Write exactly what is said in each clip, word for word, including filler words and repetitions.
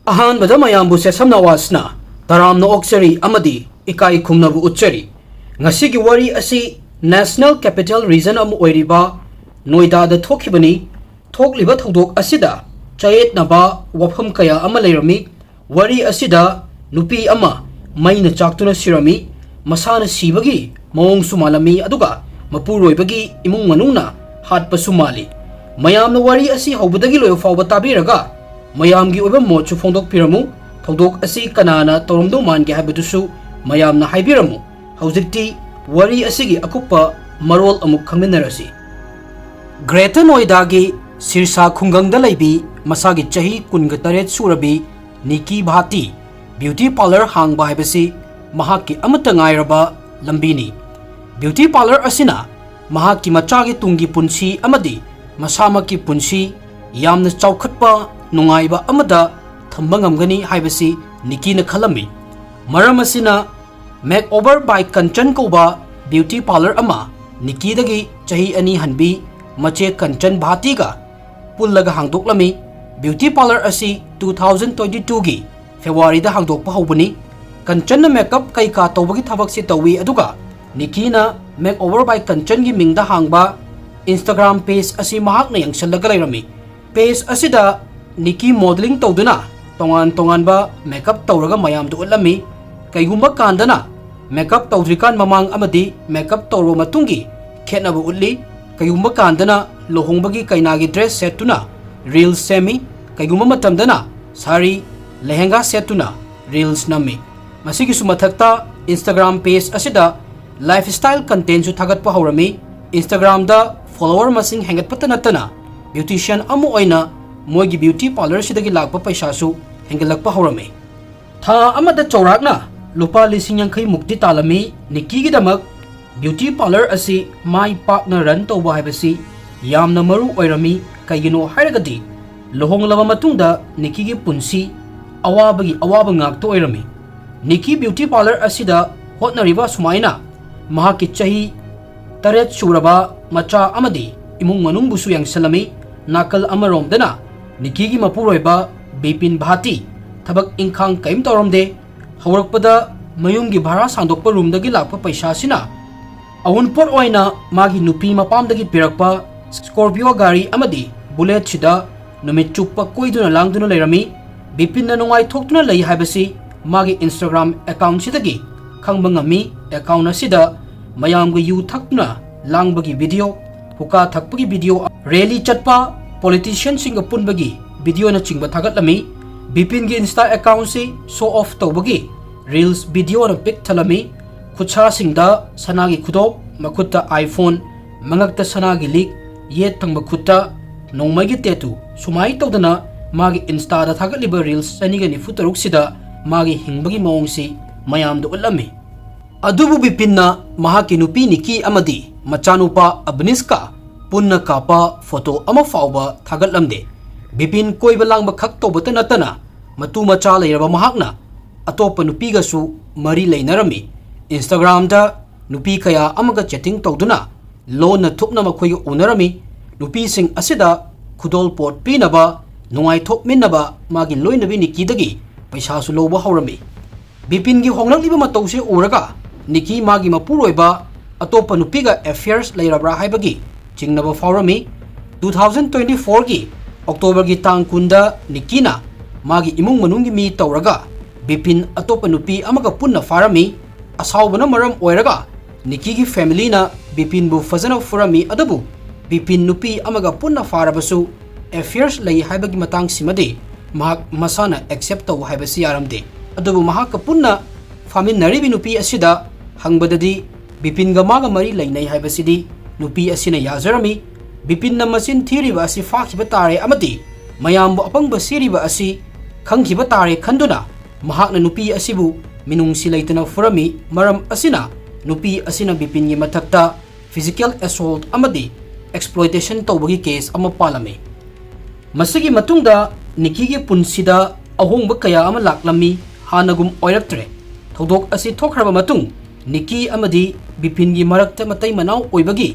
ꯑꯍꯥꯟꯕꯗ ꯃꯌꯥꯝꯕꯨ ꯁꯦꯁꯝ ꯅꯋꯥꯖꯅ ꯇꯔꯥꯝꯅ ꯑꯣꯛꯆꯔꯤ ꯑꯃꯗꯤ ꯏꯀꯥꯏ ꯈꯨꯝꯅꯕ ꯎꯠꯆꯔꯤ꯫ ꯉꯁꯤꯒꯤ ꯋꯥꯔꯤ ꯑꯁꯤ National Capital Region ꯑꯃ ꯑꯣꯏꯔꯤꯕ ꯅꯣꯏꯗꯥꯗ ꯊꯣꯛꯈꯤꯕꯅꯤ꯫ ꯊꯣꯛꯂꯤꯕ ꯊꯧꯗꯣꯛ ꯑꯁꯤꯗ ꯆꯌꯦꯠꯅꯕ ꯋꯥꯐꯝ ꯀꯌꯥ ꯑꯃ ꯂꯩꯔꯝꯃꯤ꯫ ꯋꯥꯔꯤ ꯑꯁꯤꯗ ꯅꯨꯄꯤ ꯑꯃ ꯃꯩꯅ ꯆꯥꯛꯇꯨꯅ ꯁꯤꯔꯝꯃꯤ꯫ ꯃꯁꯥꯅ ꯁꯤꯕꯒꯤ ꯃꯑꯣꯡꯁꯨ ꯃꯥꯜꯂꯝꯃꯤ, ꯑꯗꯨꯒ ꯃꯄꯨꯔꯣꯏꯕꯒꯤ ꯏꯃꯨꯡ ꯃꯅꯨꯡꯅ ꯍꯥꯠꯄꯁꯨ ꯃꯥꯜꯂꯤ꯫ ꯃꯌꯥꯝꯅ ꯋꯥꯔꯤ ꯑꯁꯤ ꯍꯧꯕꯗꯒꯤ ꯂꯣꯏꯕ ꯐꯥꯎꯕ ꯇꯥꯕꯤꯔꯒ ꯃꯌꯥꯝꯒꯤ ꯑꯣꯏꯕ ꯃꯣꯠꯁꯨ ꯐꯣꯡꯗꯣꯛꯄꯤꯔꯝꯃꯨ꯫ ꯊꯧꯗꯣꯛ ꯑꯁꯤ ꯀꯅꯥꯅ ꯇꯧꯔꯝꯗꯧ ꯃꯥꯟꯒꯦ ꯍꯥꯏꯕꯗꯨꯁꯨ ꯃꯌꯥꯝꯅ ꯍꯥꯏꯕꯤꯔꯝꯃꯨ꯫ ꯍꯧꯖꯤꯛꯇꯤ ꯋꯥꯔꯤ ꯑꯁꯤꯒꯤ ꯑꯀꯨꯞꯄ ꯃꯔꯣꯜ ꯑꯃꯨꯛ ꯈꯪꯃꯤꯟꯅꯔꯁꯤ꯫ ꯒ꯭ꯔꯦꯇꯔ ꯅꯣꯏꯗꯥꯒꯤ ꯁꯤꯔꯁꯥ ꯈꯨꯡꯒꯪꯗ ꯂꯩꯕꯤ ꯃꯁꯥꯒꯤ ꯆꯍꯤ ꯀꯨꯟꯒ ꯇꯔꯦꯠ ꯁꯨꯔꯕꯤ ꯅꯤꯀꯤ ꯚꯥꯇꯤ ꯕ꯭ꯌꯨꯇꯤ ꯄꯥꯔꯂꯔ ꯍꯥꯡꯕ ꯍꯥꯏꯕꯁꯤ ꯃꯍꯥꯛꯀꯤ ꯑꯃꯠꯇ ꯉꯥꯏꯔꯕ ꯂꯝꯕꯤꯅꯤ꯫ ꯕ꯭ꯌꯨꯇꯤ ꯄꯥꯔꯂꯔ ꯑꯁꯤꯅ ꯃꯍꯥꯛꯀꯤ ꯃꯆꯥꯒꯤ ꯇꯨꯡꯒꯤ ꯄꯨꯟꯁꯤ ꯑꯃꯗꯤ ꯃꯁꯥꯃꯛꯀꯤ ꯄꯨꯟꯁꯤ ꯌꯥꯝꯅ ꯆꯥꯎꯈꯠꯄ, ꯅꯨꯡꯉꯥꯏꯕ ꯑꯃꯗ ꯊꯝꯕ ꯉꯝꯒꯅꯤ ꯍꯥꯏꯕꯁꯤ ꯅꯤꯀꯤꯅ ꯈꯜꯂꯝꯃꯤ꯫ ꯃꯔꯝ ꯑꯁꯤꯅ Makeover by Kanchan ꯀꯧꯕ ꯕ꯭ꯌꯨꯇꯤ ꯄꯥꯔꯂꯔ ꯑꯃ ꯅꯤꯀꯤꯗꯒꯤ ꯆꯍꯤ ꯑꯅꯤ ꯍꯟꯕꯤ ꯃꯆꯦ ꯀꯟꯆꯟ ꯚꯥꯇꯤꯒ ꯄꯨꯜꯂꯒ ꯍꯥꯡꯗꯣꯛꯂꯝꯃꯤ꯫ ꯕ꯭ꯌꯨꯇꯤ ꯄꯥꯔꯂꯔ ꯑꯁꯤ two thousand twenty twoꯒꯤ ꯐꯦꯕ꯭ꯔꯨꯋꯥꯔꯤꯗ ꯍꯥꯡꯗꯣꯛꯄ ꯍꯧꯕꯅꯤ꯫ ꯀꯟꯆꯟꯅ ꯃꯦꯀꯞ ꯀꯩꯀꯥ ꯇꯧꯕꯒꯤ ꯊꯕꯛꯁꯤ ꯇꯧꯏ, ꯑꯗꯨꯒ ꯅꯤꯀꯤꯅ Makeover by Kanchanꯒꯤ ꯃꯤꯡꯗ ꯍꯥꯡꯕ Instagram page ꯑꯁꯤ ꯃꯍꯥꯛꯅ ꯌꯦꯡꯁꯤꯜꯂꯒ ꯂꯩꯔꯝꯃꯤ꯫ Page ꯑꯁꯤꯗ ꯅꯤꯀꯤ modelling ꯇꯧꯗꯨꯅ ꯇꯣꯉꯥꯟ ꯇꯣꯉꯥꯟꯕ ꯃꯦꯀꯞ ꯇꯧꯔꯒ ꯃꯌꯥꯝꯗ ꯎꯠꯂꯝꯃꯤ꯫ ꯀꯩꯒꯨꯝꯕ ꯀꯥꯟꯗꯅ ꯃꯦꯀꯞ ꯇꯧꯗ꯭ꯔꯤꯀꯥꯟ ꯃꯃꯥꯡ ꯑꯃꯗꯤ ꯃꯦꯀꯞ ꯇꯧꯔꯕ ꯃꯇꯨꯡꯒꯤ ꯈꯦꯠꯅꯕ ꯎꯠꯂꯤ꯫ ꯀꯩꯒꯨꯝꯕ ꯀꯥꯟꯗꯅ ꯂꯨꯍꯣꯡꯕꯒꯤ ꯀꯩꯅꯥꯒꯤ dress ꯁꯦꯠꯇꯨꯅ reels ꯁꯦꯝꯃꯤ꯫ ꯀꯩꯒꯨꯝꯕ ꯃꯇꯝꯗꯅ ꯁꯥꯔꯤ, ꯂꯦꯍꯦꯡꯒꯥ ꯁꯦꯠꯇꯨꯅ reels ꯅꯝꯃꯤ꯫ ꯃꯁꯤꯒꯤꯁꯨ ꯃꯊꯛꯇ Instagram page ꯑꯁꯤꯗ lifestyle contentꯁꯨ ꯊꯥꯒꯠꯄ ꯍꯧꯔꯝꯃꯤ꯫ Instagramꯗ follower ꯃꯁꯤꯡ ꯍꯦꯟꯒꯠꯄꯇ ꯅꯠꯇꯅ beautician ꯑꯃ ꯑꯣꯏꯅ ꯃꯣꯏꯒꯤ ꯕ꯭ꯌꯨꯇꯤ ꯄꯥꯔꯂꯔꯁꯤꯗꯒꯤ ꯂꯥꯛꯄ ꯄꯩꯁꯥꯁꯨ ꯍꯦꯟꯒꯠꯂꯛꯄ ꯍꯧꯔꯝꯃꯤ꯫ ꯊꯥ ꯑꯃꯗ ꯆꯥꯎꯔꯥꯛꯅ ꯂꯨꯄꯥ ꯂꯤꯁꯤꯡ ꯌꯥꯡꯈꯩ ꯃꯨꯛꯇꯤ ꯇꯥꯜꯂꯝꯃꯤ꯫ ꯅꯤꯀꯤꯒꯤꯗꯃꯛ ꯕ꯭ꯌꯨꯇꯤ ꯄꯥꯔꯂꯔ ꯑꯁꯤ ꯃꯥꯏ ꯄꯥꯛꯅ run ꯇꯧꯕ ꯍꯥꯏꯕꯁꯤ ꯌꯥꯝꯅ ꯃꯔꯨ ꯑꯣꯏꯔꯝꯃꯤ꯫ ꯀꯩꯒꯤꯅꯣ ꯍꯥꯏꯔꯒꯗꯤ ꯂꯨꯍꯣꯡꯂꯕ ꯃꯇꯨꯡꯗ ꯅꯤꯀꯤꯒꯤ ꯄꯨꯟꯁꯤ ꯑꯋꯥꯕꯒꯤ ꯑꯋꯥꯕ ꯉꯥꯛꯇ ꯑꯣꯏꯔꯝꯃꯤ꯫ ꯅꯤꯀꯤ ꯕ꯭ꯌꯨꯇꯤ ꯄꯥꯔꯂꯔ ꯑꯁꯤꯗ ꯍꯣꯠꯅꯔꯤꯕ ꯁꯨꯃꯥꯏꯅ ꯃꯍꯥꯛꯀꯤ ꯆꯍꯤ ꯇꯔꯦꯠ ꯁꯨꯔꯕ ꯃꯆꯥ ꯑꯃꯗꯤ ꯏꯃꯨꯡ ꯃꯅꯨꯡꯕꯨꯁꯨ ꯌꯦꯡꯁꯤꯜꯂꯝꯃꯤ꯫ ꯅꯥꯀꯜ ꯑꯃꯔꯣꯝꯗꯅ ꯅꯤꯀꯤꯒꯤ ꯃꯄꯨꯔꯣꯏꯕ ꯕꯤꯄꯤꯟ ꯚꯥꯇꯤ ꯊꯕꯛ ꯏꯪꯈꯥꯡ ꯀꯔꯤꯝ ꯇꯧꯔꯝꯗꯦ꯫ ꯍꯧꯔꯛꯄꯗ ꯃꯌꯨꯝꯒꯤ ꯚꯔꯥ ꯁꯥꯡꯗꯣꯛꯄ ꯔꯨꯝꯗꯒꯤ ꯂꯥꯛꯄ ꯄꯩꯁꯥꯁꯤꯅ ꯑꯎꯟꯄꯣꯠ ꯑꯣꯏꯅ ꯃꯥꯒꯤ ꯅꯨꯄꯤ ꯃꯄꯥꯝꯗꯒꯤ ꯄꯤꯔꯛꯄ ꯁ꯭ꯀꯣꯔꯄꯤꯌꯣ ꯒꯥꯔꯤ ꯑꯃꯗꯤ ꯕꯨꯂꯦꯠꯁꯤꯗ ꯅꯨꯃꯤꯠ ꯆꯨꯞꯄ ꯀꯣꯏꯗꯨꯅ ꯂꯥꯡꯗꯨꯅ ꯂꯩꯔꯝꯃꯤ꯫ ꯕꯤꯄꯤꯟꯅ ꯅꯨꯡꯉꯥꯏꯊꯣꯛꯇꯨꯅ ꯂꯩ ꯍꯥꯏꯕꯁꯤ ꯃꯥꯒꯤ Instagram accountꯁꯤꯗꯒꯤ ꯈꯪꯕ ꯉꯝꯃꯤ꯫ Account ꯑꯁꯤꯗ ꯃꯌꯥꯝꯒ ꯌꯨ ꯊꯛꯇꯨꯅ ꯂꯥꯡꯕꯒꯤ video, ꯍꯨꯀꯥ ꯊꯛꯄꯒꯤ video, rally ꯆꯠꯄ, politicianꯁꯤꯡꯒ ꯄꯨꯟꯕꯒꯤ videoꯅꯆꯤꯡꯕ ꯊꯥꯒꯠꯂꯝꯃꯤ꯫ ꯕꯤꯄꯤꯟꯒꯤ Insta accountꯁꯤ show off ꯇꯧꯕꯒꯤ reels videoꯅ ꯄꯤꯛ ꯊꯜꯂꯝꯃꯤ꯫ ꯈꯨꯠꯁꯥꯁꯤꯡꯗ ꯁꯅꯥꯒꯤ ꯈꯨꯗꯣꯞ, ꯃꯈꯨꯠꯇ iPhone, ꯃꯉꯛꯇ ꯁꯅꯥꯒꯤ ꯂꯤꯛ, ꯌꯦꯠ ꯊꯪꯕ ꯈꯨꯠꯇ ꯅꯣꯡꯃꯩꯒꯤ tattoo, ꯁꯨꯃꯥꯏ ꯇꯧꯗꯅ ꯃꯥꯒꯤ Instaꯗ ꯊꯥꯒꯠꯂꯤꯕ reels ꯆꯅꯤꯒ ꯅꯤꯐꯨ ꯇꯔꯨꯛꯁꯤꯗ ꯃꯥꯒꯤ ꯍꯤꯡꯕꯒꯤ ꯃꯑꯣꯡꯁꯤ ꯃꯌꯥꯝꯗ ꯎꯠꯂꯝꯃꯤ꯫ ꯑꯗꯨꯕꯨ ꯕꯤꯄꯤꯟꯅ ꯃꯍꯥꯛꯀꯤ ꯅꯨꯄꯤ ꯅꯤꯀꯤ ꯑꯃꯗꯤ ꯃꯆꯥꯅꯨꯄꯥ ꯑꯕꯅꯤꯁꯀ ꯄꯨꯟꯅ ꯀꯥꯞꯄ photo ꯑꯃ ꯐꯥꯎꯕ ꯊꯥꯒꯠꯂꯝꯗꯦ꯫ ꯕꯤꯄꯤꯟ ꯀꯣꯏꯕ ꯂꯥꯡꯕ ꯈꯛ ꯇꯧꯕꯇ ꯅꯠꯇꯅ ꯃꯇꯨ ꯃꯆꯥ ꯂꯩꯔꯕ ꯃꯍꯥꯛꯅ ꯑꯇꯣꯞꯄ ꯅꯨꯄꯤꯒꯁꯨ ꯃꯔꯤ ꯂꯩꯅꯔꯝꯃꯤ꯫ Instagramꯗ ꯅꯨꯄꯤ ꯀꯌꯥ ꯑꯃꯒ chatting ꯇꯧꯗꯨꯅ ꯂꯣꯟꯅ ꯊꯨꯞꯅ ꯃꯈꯣꯏꯒ ꯎꯅꯔꯝꯃꯤ꯫ ꯅꯨꯄꯤꯁꯤꯡ ꯑꯁꯤꯗ ꯈꯨꯗꯣꯜꯄꯣꯠ ꯄꯤꯅꯕ, ꯅꯨꯡꯉꯥꯏꯊꯣꯛꯃꯤꯟꯅꯕ ꯃꯥꯒꯤ ꯂꯣꯏꯅꯕꯤ ꯅꯤꯀꯤꯗꯒꯤ ꯄꯩꯁꯥꯁꯨ ꯂꯧꯕ ꯍꯧꯔꯝꯃꯤ꯫ ꯕꯤꯄꯤꯟꯒꯤ ꯍꯣꯡꯂꯛꯂꯤꯕ ꯃꯇꯧꯁꯦ ꯎꯔꯒ ꯅꯤꯀꯤ ꯃꯥꯒꯤ ꯃꯄꯨꯔꯣꯏꯕ ꯑꯇꯣꯞꯄ ꯅꯨꯄꯤꯒ affairs ꯂꯩꯔꯕ꯭ꯔꯥ ꯍꯥꯏꯕꯒꯤ ꯆꯤꯡꯅꯕ ꯐꯥꯎꯔꯝꯃꯤ꯫ Two thousand twenty fourꯒꯤ Octoberꯒꯤ ꯇꯥꯡ ꯀꯨꯟꯗ ꯅꯤꯀꯤꯅ ꯃꯥꯒꯤ ꯏꯃꯨꯡ ꯃꯅꯨꯡꯒꯤ ꯃꯤ ꯇꯧꯔꯒ ꯕꯤꯄꯤꯟ ꯑꯇꯣꯞꯄ ꯅꯨꯄꯤ ꯑꯃꯒ ꯄꯨꯟꯅ ꯐꯥꯔꯝꯃꯤ꯫ ꯑꯁꯥꯎꯕꯅ ꯃꯔꯝ ꯑꯣꯏꯔꯒ ꯅꯤꯀꯤꯒꯤ familyꯅ ꯕꯤꯄꯤꯟꯕꯨ ꯐꯖꯅ ꯐꯨꯔꯝꯃꯤ, ꯑꯗꯨꯕꯨ ꯕꯤꯄꯤꯟ ꯅꯨꯄꯤ ꯑꯃꯒ ꯄꯨꯟꯅ ꯐꯥꯔꯕꯁꯨ affairs ꯂꯩ ꯍꯥꯏꯕꯒꯤ ꯃꯇꯥꯡꯁꯤꯃꯗꯤ ꯃꯍꯥꯛ ꯃꯁꯥꯅ accept ꯇꯧ ꯍꯥꯏꯕꯁꯤ ꯌꯥꯔꯝꯗꯦ꯫ ꯑꯗꯨꯕꯨ ꯃꯍꯥꯛꯀ ꯄꯨꯟꯅ ꯐꯥꯃꯤꯟꯅꯔꯤꯕꯤ ꯅꯨꯄꯤ ꯑꯁꯤꯗ ꯍꯪꯕꯗꯗꯤ ꯕꯤꯄꯤꯟꯒ ꯃꯥꯒ ꯃꯔꯤ ꯂꯩꯅꯩ ꯍꯥꯏꯕꯁꯤꯗꯤ ꯅꯨꯄꯤ ꯑꯁꯤꯅ ꯌꯥꯖꯔꯝꯃꯤ꯫ ꯕꯤꯄꯤꯟꯅ ꯃꯆꯤꯟ ꯊꯤꯔꯤꯕ ꯑꯁꯤ ꯐꯥꯈꯤꯕ ꯇꯥꯔꯦ ꯑꯃꯗꯤ ꯃꯌꯥꯝꯕꯨ ꯑꯄꯪꯕ ꯁꯤꯔꯤꯕ ꯑꯁꯤ ꯈꯪꯈꯤꯕ ꯇꯥꯔꯦ ꯈꯟꯗꯨꯅ ꯃꯍꯥꯛꯅ ꯅꯨꯄꯤ ꯑꯁꯤꯕꯨ ꯃꯤꯅꯨꯡꯁꯤ ꯂꯩꯇꯅ ꯐꯨꯔꯝꯃꯤ꯫ ꯃꯔꯝ ꯑꯁꯤꯅ ꯅꯨꯄꯤ ꯑꯁꯤꯅ ꯕꯤꯄꯤꯟꯒꯤ ꯃꯊꯛꯇ physical assault ꯑꯃꯗꯤ exploitation ꯇꯧꯕꯒꯤ case ꯑꯃ ꯄꯥꯜꯂꯝꯃꯤ꯫ ꯃꯁꯤꯒꯤ ꯃꯇꯨꯡꯗ ꯅꯤꯀꯤꯒꯤ ꯄꯨꯟꯁꯤꯗ ꯑꯍꯣꯡꯕ ꯀꯌꯥ ꯑꯃ ꯂꯥꯛꯂꯝꯃꯤ꯫ ꯍꯥꯟꯅꯒꯨꯝ ꯑꯣꯏꯔꯛꯇ꯭ꯔꯦ꯫ ꯊꯧꯗꯣꯛ ꯑꯁꯤ ꯊꯣꯛꯈ꯭ꯔꯕ ꯃꯇꯨꯡ ꯅꯤꯀꯤ ꯑꯃꯗꯤ ꯕꯤꯄꯤꯟꯒꯤ ꯃꯔꯛꯇ ꯃꯇꯩ ꯃꯅꯥꯎ ꯑꯣꯏꯕꯒꯤ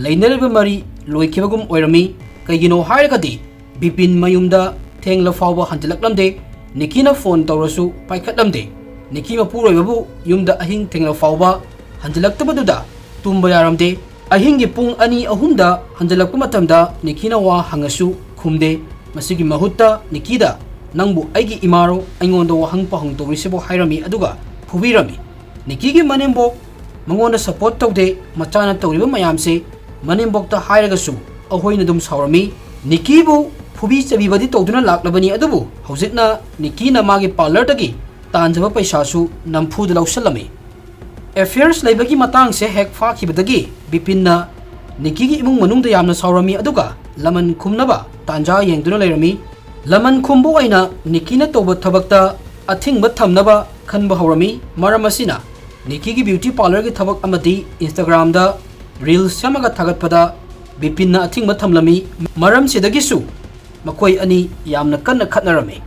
ꯂꯩꯅꯔꯤꯕ ꯃꯔꯤ ꯂꯣꯏꯈꯤꯕꯒꯨꯝ ꯑꯣꯏꯔꯝꯃꯤ꯫ ꯀꯩꯒꯤꯅꯣ ꯍꯥꯏꯔꯒꯗꯤ ꯕꯤꯄꯤꯟ ꯃꯌꯨꯝꯗ ꯊꯦꯡꯂ ꯐꯥꯎꯕ ꯍꯟꯖꯤꯜꯂꯛꯂꯝꯗꯦ꯫ ꯅꯤꯀꯤꯅ ꯐꯣꯟ ꯇꯧꯔꯁꯨ ꯄꯥꯏꯈꯠꯂꯝꯗꯦ꯫ ꯅꯤꯀꯤ ꯃꯄꯨꯔꯣꯏꯕꯕꯨ ꯌꯨꯝꯗ ꯑꯍꯤꯡ ꯊꯦꯡꯂ ꯐꯥꯎꯕ ꯍꯟꯖꯤꯜꯂꯛꯇꯕꯗꯨꯗ ꯇꯨꯝꯕ ꯌꯥꯔꯝꯗꯦ꯫ ꯑꯍꯤꯡꯒꯤ ꯄꯨꯡ ꯑꯅꯤ ꯑꯍꯨꯝꯗ ꯍꯟꯖꯤꯜꯂꯛꯄ ꯃꯇꯝꯗ ꯅꯤꯀꯤꯅ ꯋꯥ ꯍꯪꯉꯁꯨ ꯈꯨꯝꯗꯦ꯫ ꯃꯁꯤꯒꯤ ꯃꯍꯨꯠꯇ ꯅꯤꯀꯤꯗ "ꯅꯪꯕꯨ ꯑꯩꯒꯤ ꯏꯃꯥꯔꯣ ꯑꯩꯉꯣꯟꯗ ꯋꯥꯍꯪ ꯄꯥꯎꯍꯪ ꯇꯧꯔꯤꯁꯤꯕꯣ?" ꯍꯥꯏꯔꯝꯃꯤ, ꯑꯗꯨꯒ ꯐꯨꯕꯤꯔꯝꯃꯤ꯫ ꯅꯤꯀꯤꯒꯤ ꯃꯅꯦꯝꯕꯣꯛ ꯃꯉꯣꯟꯗ ꯁꯄꯣꯔꯠ ꯇꯧꯗꯦ꯫ ꯃꯆꯥꯅ ꯇꯧꯔꯤꯕ ꯃꯌꯥꯝꯁꯦ ꯃꯅꯦꯝꯕꯣꯛꯇ ꯍꯥꯏꯔꯒꯁꯨ ꯑꯍꯣꯏꯅ ꯑꯗꯨꯝ ꯁꯥꯎꯔꯝꯃꯤ꯫ ꯅꯤꯀꯤꯕꯨ ꯐꯨꯕꯤ ꯆꯩꯕꯤꯕꯗꯤ ꯇꯧꯗꯨꯅ ꯂꯥꯛꯂꯕꯅꯤ, ꯑꯗꯨꯕꯨ ꯍꯧꯖꯤꯛꯅ ꯅꯤꯀꯤꯅ ꯃꯥꯒꯤ ꯄꯥꯔꯂꯔꯗꯒꯤ ꯇꯥꯟꯖꯕ ꯄꯩꯁꯥꯁꯨ ꯅꯝꯐꯨꯗ ꯂꯧꯁꯤꯜꯂꯝꯃꯤ꯫ ꯑꯦꯐꯤꯌꯔꯁ ꯂꯩꯕꯒꯤ ꯃꯇꯥꯡꯁꯦ ꯍꯦꯛ ꯐꯥꯈꯤꯕꯗꯒꯤ ꯕꯤꯄꯤꯟꯅ ꯅꯤꯀꯤꯒꯤ ꯏꯃꯨꯡ ꯃꯅꯨꯡꯗ ꯌꯥꯝꯅ ꯁꯥꯎꯔꯝꯃꯤ, ꯑꯗꯨꯒ ꯂꯃꯟ ꯈꯨꯝꯅꯕ ꯇꯥꯟꯖꯥ ꯌꯦꯡꯗꯨꯅ ꯂꯩꯔꯝꯃꯤ꯫ ꯂꯃꯟ ꯈꯨꯝꯕ ꯑꯣꯏꯅ ꯅꯤꯀꯤꯅ ꯇꯧꯕ ꯊꯕꯛꯇ ꯑꯊꯤꯡꯕ ꯊꯝꯅꯕ ꯈꯟꯕ ꯍꯧꯔꯝꯃꯤ꯫ ꯃꯔꯝ ꯑꯁꯤꯅ ꯅꯤꯀꯤꯒꯤ ꯕ꯭ꯌꯨꯇꯤ ꯄꯥꯔꯂꯔꯒꯤ ꯊꯕꯛ ꯑꯃꯗꯤ Instagram-ꯗ ꯔꯤꯜꯁ ꯁꯦꯝꯃꯒ ꯊꯥꯒꯠꯄꯗ ꯕꯤꯄꯤꯟꯅ ꯑꯊꯤꯡꯕ ꯊꯝꯂꯝꯃꯤ꯫ ꯃꯔꯝꯁꯤꯗꯒꯤꯁꯨ ꯃꯈꯣꯏ ꯑꯅꯤ ꯌꯥꯝꯅ ꯀꯟꯅ ꯈꯠꯅꯔꯝꯃꯤ꯫